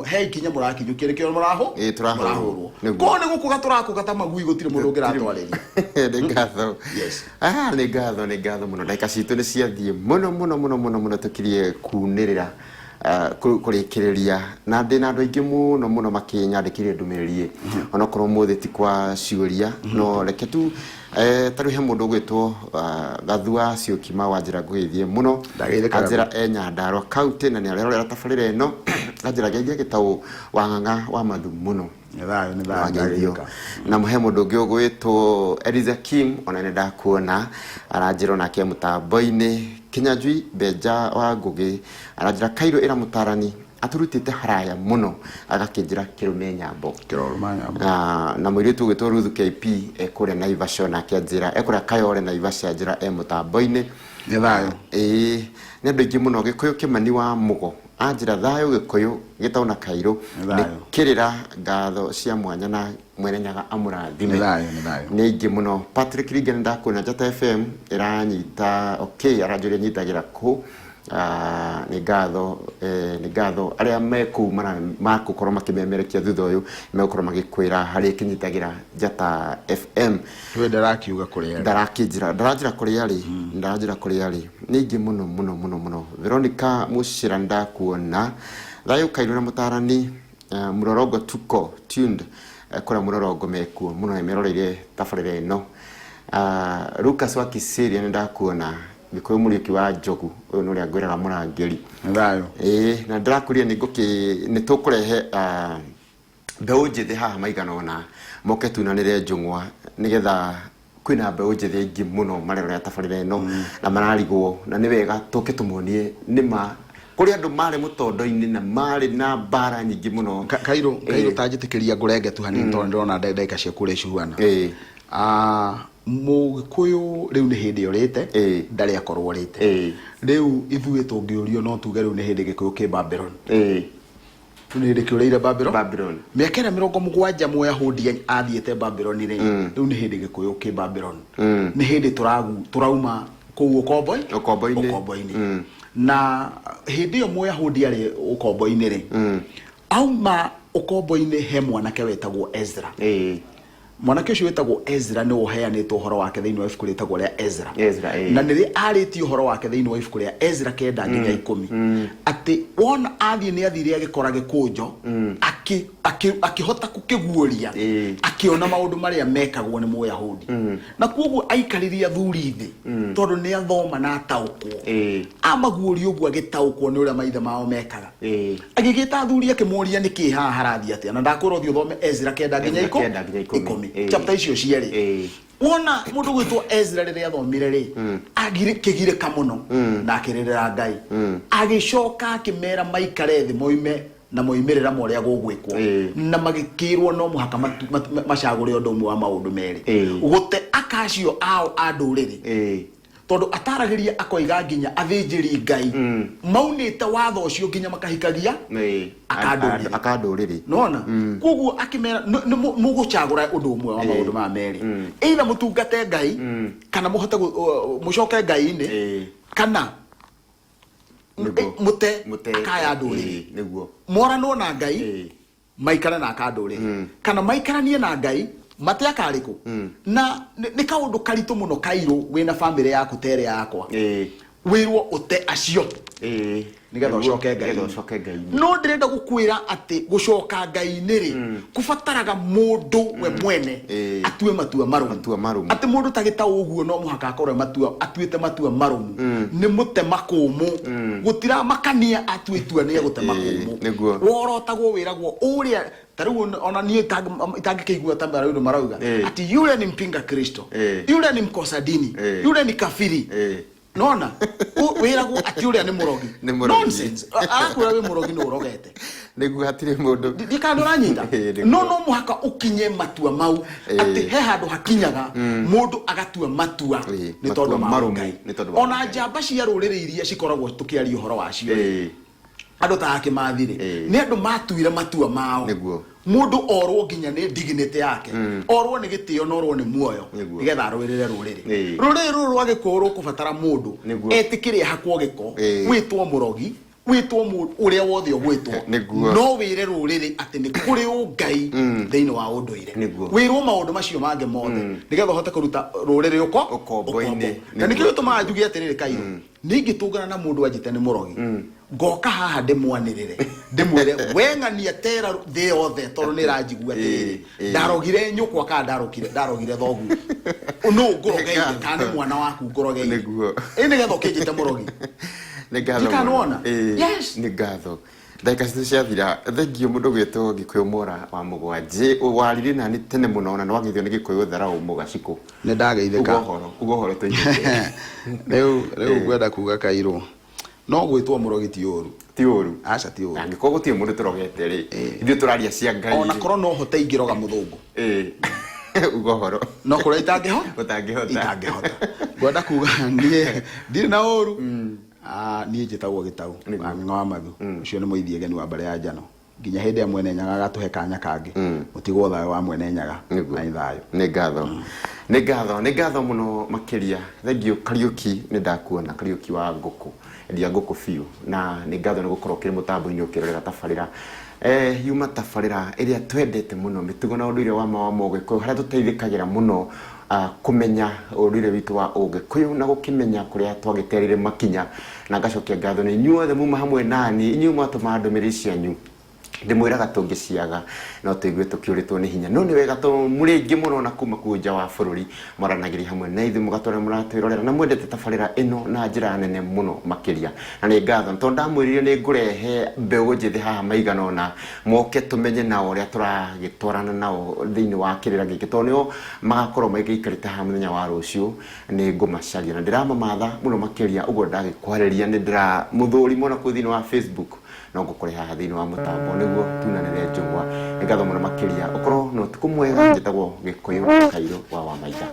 he ikinya mũrakinyũkia nĩkĩo Tũrahũrwo. mũrahũrwo. Nĩguo. Korwo nĩ gũkũga tũrakũga ta magui gũtirĩ mũndũ ũngĩratwarĩria. Nĩ ngatho. Yes. Nĩ ngatho, nĩ ngatho mũno. Ndagĩka citũ nĩ ciathiĩ mũno mũno mũno mũno mũno tũkirie kunĩrĩra, kũrĩkĩrĩria. Na ndĩna andũ aingĩ mũno mũno makĩnyandĩkĩire ndũmĩrĩri ĩ. Onokorwo ũmũthĩ ti kwa ciũria, no reke tu, ta rĩu he mũndũ ũgwĩtwo, Gathua Syokima wa Njĩra ngũgeithie mũno. Ndageithĩka Anjĩra e Nyandarua County na nĩ arerorera tabarĩra ĩno. Anjĩra ngeithie Gĩtaũ wa Ng'ang'a wa Mathu mũno. Nĩ thayũ, nĩ thayũ, Wangeithio. ndageithĩka. Na he mũndũ ũngĩ ũgwĩtwo Eliza Kim, ona nĩ ndakuona, aranjĩra onake mũtambo-inĩ. Kĩnyanjui Mbenja wa Ngũgĩ, aranjĩra Kairũ ĩra mũtarani, atũrutĩte haraya mũno, agakĩnjĩra kĩrũme nyambo. Kĩrorũma nyambo. Na mũirĩtu ũgwĩtwo Ruth KP, ekũrĩa Naivasha onake anjĩra, ekũrĩa Kayole Naivasha anjĩra e mũtambo-inĩ. Nĩ thayũ. Ĩĩ, nĩ andũ aingĩ mũno. Gĩkũyũ Kĩmani wa Mũgo, anjĩra thayũ Gĩkũyũ gĩtaũ na Kairũ, Nĩ nĩ thayũ. kĩrĩra ngatho cia mwanya na Mwene Nyaga amũrathime. Nĩ thayũ, nĩ thayũ. Nĩ aingĩ mũno. Patrick Ringa nĩ ndakuona Njata FM ĩranyita, okay, aranjũria nyitagĩra kũ. Nĩ ngatho, nĩ ngatho arĩa me kũu magũkorwo makĩmemerekia thutha ũyũ megũkorwo magĩkwĩra harĩa ĩkĩnyitagĩra Njata FM. We ndarakiuga kũrĩa arĩ. Ndarakĩnjĩra, ndaranjĩra kũrĩa arĩ, ndaranjĩra kũrĩa arĩ. Nĩ aingĩ mũno mũno mũno mũno. Veronica Mũcĩra nĩndakuona. Thayũ Kairũ na mũtarani, Mũrorongo tuko tuned, kũrĩa Mũrorongo mekuo mũno meroreire tabarĩra ĩno. Lucas wa Kisiria nĩndakuona. Gĩkũyũ Mũriũki wa Njogu, ũyũ nĩ ũrĩa ngwĩraga mũrangĩri. Nĩ thayũ. Ĩĩ, na ndĩrakũria nĩ ngũkĩ, nĩ tũkũrehe mbeũ njĩthĩ haha maigana ũna, moke tunanĩre njũng'wa, nĩgetha kwĩna mbeũ njĩthĩ aingĩ mũno marerorera tabarĩra ĩno, na mararigwo, na nĩ wega tũke tũmonie nĩma kũrĩ andũ marĩ mũtondo-inĩ na marĩ na mbara nyingĩ mũno. Kairũ, Kairũ ta njĩtĩkĩria ngũrenge tu hanini tondũ ndĩrona ndagĩka ciaku ũrĩa cihuana. Mũgĩkũyũ rĩu nĩ hĩndĩ orĩte, ndarĩ akorwo orĩte. Rĩu ithuĩ tũngĩũrio no tuge rĩu nĩ hĩndĩ Gĩkũyũ kĩ Babylon. Rĩu nĩ hĩndĩ kĩũrĩire Babylon. Babylon. Mĩaka ĩrĩa mĩrongo mũgwanja Mũyahudi athiĩte Babylon rĩ, rĩu nĩ hĩndĩ Gĩkũyũ kĩ Babylon. Nĩ hĩndĩ tũrauma kũu ũkombo-inĩ. Ũkombo-inĩ. Ũkombo-inĩ. Na hĩndĩ ĩyo Mũyahudi arĩ ũkombo-inĩ rĩ, auma ũkombo-inĩ he mwanake wetagwo Ezra. Mwanake ũcio wĩtagwo Ezra nĩwe ũheanĩtwo ũhoro wake thĩinĩ wa ibuku rĩtagwo rĩa Ezra. Ezra, ĩĩ. Na nĩrĩ arĩtie ũhoro wake thĩinĩ wa ibuku rĩa Ezra 9 nginya 10. Atĩ wona athiĩ nĩ athire agĩkora gĩkũnjo, akĩhota gũkĩguũria, akĩona maũndũ marĩa mekagwo nĩ Mũyahudi. Na kwoguo aikaririe athuri thĩ, tondũ nĩ athoma na ataũkwo. Amaguũria ũguo agĩtaũkwo nĩ ũrĩa maithe mao mekaga. Agĩgĩta athuri akĩmoria nĩkĩ haha harathiĩ atĩa, na ndakwĩra ũthiĩ ũthome Ezra 9 nginya Ezra 9 nginya 10. 10. Chapter icio cierĩ. Wona mũndũ gwĩtwo Ezra rĩrĩa athomire rĩ, akĩgirĩka mũno na akĩrĩrĩra Ngai. Agĩcoka akĩmera maikare thĩ moime na moimĩrĩra ma ũrĩa gũgwĩkwo. Na magĩkĩrwo no mũhaka macagũre ũndũ ũmwe wa maũndũ merĩ. Gũte aka acio ao a ndũrĩrĩ. Tondũ ataragĩria akoiga nginya athĩnjĩri Ngai maunĩte watho ũcio nginya makahikagia aka ndũrĩrĩ. Aka ndũrĩrĩ. Nĩwona? Koguo akĩmera, nĩ mũgũcagũra ũndũ ũmwe wa maũndũ maya merĩ. Either mũtungate Ngai, kana mũhote mũcoke Ngai-inĩ, kana mũte Mũte. akaya ndũrĩrĩ. Nĩguo. Moranwo na Ngai, maikare na aka ndũrĩrĩ. Kana maikaranie na Ngai, mate akarĩkũ. Na nĩ kaũndũ karitũ mũno kairũ wĩna bamĩrĩ yaku ta ĩrĩa yakwa. Wĩrwo ũte acio. Nĩgetha ũcoke Nĩgetha Ngai-inĩ. Ũcoke Ngai-inĩ. No ndĩrenda gũkwĩra atĩ gũcoka Ngai-inĩ rĩ, kũbataraga mũndũ we mwene atue matua marũmu. Matua marũmu. Atĩ mũndũ ta gĩtaũ ũguo no mũhaka akorwo e matua atuĩte matua marũmu. Nĩ mũtema kũmũ. Gũtiramakania atue itua nĩ egũtema kũmũ. Worotagwo wĩragwo ũrĩa ta rĩu ona niĩ itangĩkĩigua ta andũ marauga atĩ yule ni mpinga Kristo, yule ni mkosa dini, yule ni kafiri. Nona wĩragwo atĩ ũrĩa nĩ mũrogi. Nĩ mũrogi. Nonsense. Arakwĩra wĩ mũrogi nĩ ũrogete. Nĩguo, hatirĩ mũndũ. Ndikana nĩ ũranyita. Ĩĩ, nĩguo. No mũhaka ũkinye matua mau atĩ he handũ hakinyaga mũndũ agatua matua nĩ Matua tondũ ma marũmu, Ngai. Nĩ tondũ wa Ona Ngai. njamba cia rũrĩrĩ iria cikoragwo tũkĩaria ũhoro wacio rĩ, andũ ta akĩmathi rĩ, nĩ andũ matuire matua mao. Mũndũ orwo nginya nĩ dignity yake, orwo nĩ gĩtĩo na orwo nĩ muoyo, nĩgetha arũĩrĩre rũrĩrĩ. Rũrĩrĩ rũrũ rwa gĩkũyũ rũkũbatara mũndũ etĩkĩre ahakwo gĩko, wĩtwo mũrogi, wĩtwo ũrĩa wothe ũgwĩtwo, no wĩre rũrĩrĩ atĩ nĩ kũrĩ ũngai thĩinĩ wa ũndũire. Wĩrwo maũndũ macio mangĩ mothe nĩgetha ũhote kũruta rũrĩrĩ ũko Ũkombo-inĩ. ũkombo. Na nĩkĩo gĩtũmaga njuge atĩrĩrĩ, Kairũ, nĩ ingĩtũngana na mũndũ anjĩte nĩ mũrogi, ngoka haha ndĩmwanĩrĩre ndĩmwĩre we ng'ania tera thĩ yothe tondũ nĩ ĩranjigua atĩrĩrĩ, ndarogire nyũkwa kana ndarogire thoguo, nũ ngũrogeire kana nĩ mwana waku ngũrogeire? Ĩ nĩgetha ũkĩnjĩte mũrogi? Nĩ ngatho Ndikana mũno. wona? Yes. Nĩ ngatho, ndagĩka citũ ciathira. Thengiũ mũndũ gwĩtwo Gĩkũyũ Mora wa Mũgwanjĩ, warire nani tene mũno na nĩwageithio nĩ Gĩkũyũ Tharau Mũgacikũ. Nĩ ndageithĩka. Uga ũhoro tũinũke. Rĩu ngwenda kuga, Kairũ, no gwĩtwo mũrogi ti ũru. Ti ũru. Aca, ti ũru. Angĩkorwo gũtirĩ mũndũ tũrogete rĩ, ithuĩ tũraria cia Ngai. Ona korwo no hote ingĩroga mũthũngũ. Uga ũhoro. No kũrĩa itangĩho Ũtangĩhota. Itangĩhota. Ngwenda kuga niĩ ndirĩ na ũru. Ah, niĩ njĩtagwo Gĩtaũ wa Ng'ang'a wa Mathu. Ũcio nĩ mũithiegeni wa mbarĩ ya Njano nginya hĩndĩ ĩrĩa Mwene Nyaga agatũhe kanya kangĩ. Mũtigwo thayũ wa Mwene Nyaga. Na nĩ thayũ. Nĩ ngatho, nĩ ngatho, nĩ ngatho mũno makĩria. Thengiũ Kariũki, nĩ ndakuona Kariũki wa ngũkũ, endia ngũkũ biũ, na nĩ ngatho nĩ gũkorwo ũkĩrĩ mũtambo-inĩ ũkĩrorera tabarĩra yuma tabarĩra ĩrĩa twendete mũno, mĩtugo na ũndũire wa ma wa Mũgĩkũyũ, harĩa tũteithĩkagĩra mũno kũmenya ũndũire witũ wa Ũgĩkũyũ na gũkĩmenya kũrĩa twagĩterire makinya. Na ngacokia ngatho nĩ inyuothe muma hamwe nani, inyuĩ mwatũma ndũmĩrĩri cianyu. Ndĩmwĩraga tũngĩciaga no tũigue tũkĩũrĩtwo nĩ hinya, no nĩ wega tondũ mũrĩ aingĩ mũno na kuma kũu nja wa bũrũri mwaranagĩria hamwe na ithuĩ, mũgatwĩra mũratwĩrorera na mwendete tabarĩra ĩno na njĩra nene mũno makĩria. Na nĩ ngatho tondũ ndamwĩrire nĩ ngũrehe mbeũ njĩthĩ haha maigana ũna moke tũmenye nao ũrĩa tũragĩtwarana nao thĩinĩ wa kĩrĩra gĩkĩ, tondũ nĩo magakorwo magĩikarĩte haha mũthenya wa rũciũ. Nĩ ngũmacaria na ndĩramamatha mũno makĩria. Ũguo ndagĩkwarĩria nĩ ndĩramũthũrima ona kũu thĩinĩ wa Facebook, no ngũkore haha thĩinĩ wa mũtambo nĩguo tunanĩre njũgwa. Nĩ ngatho mũno makĩria, ũkorwo na ũtukũ mwega. Njĩtagwo Gĩkũyũ Kairũ wa Wamaitha.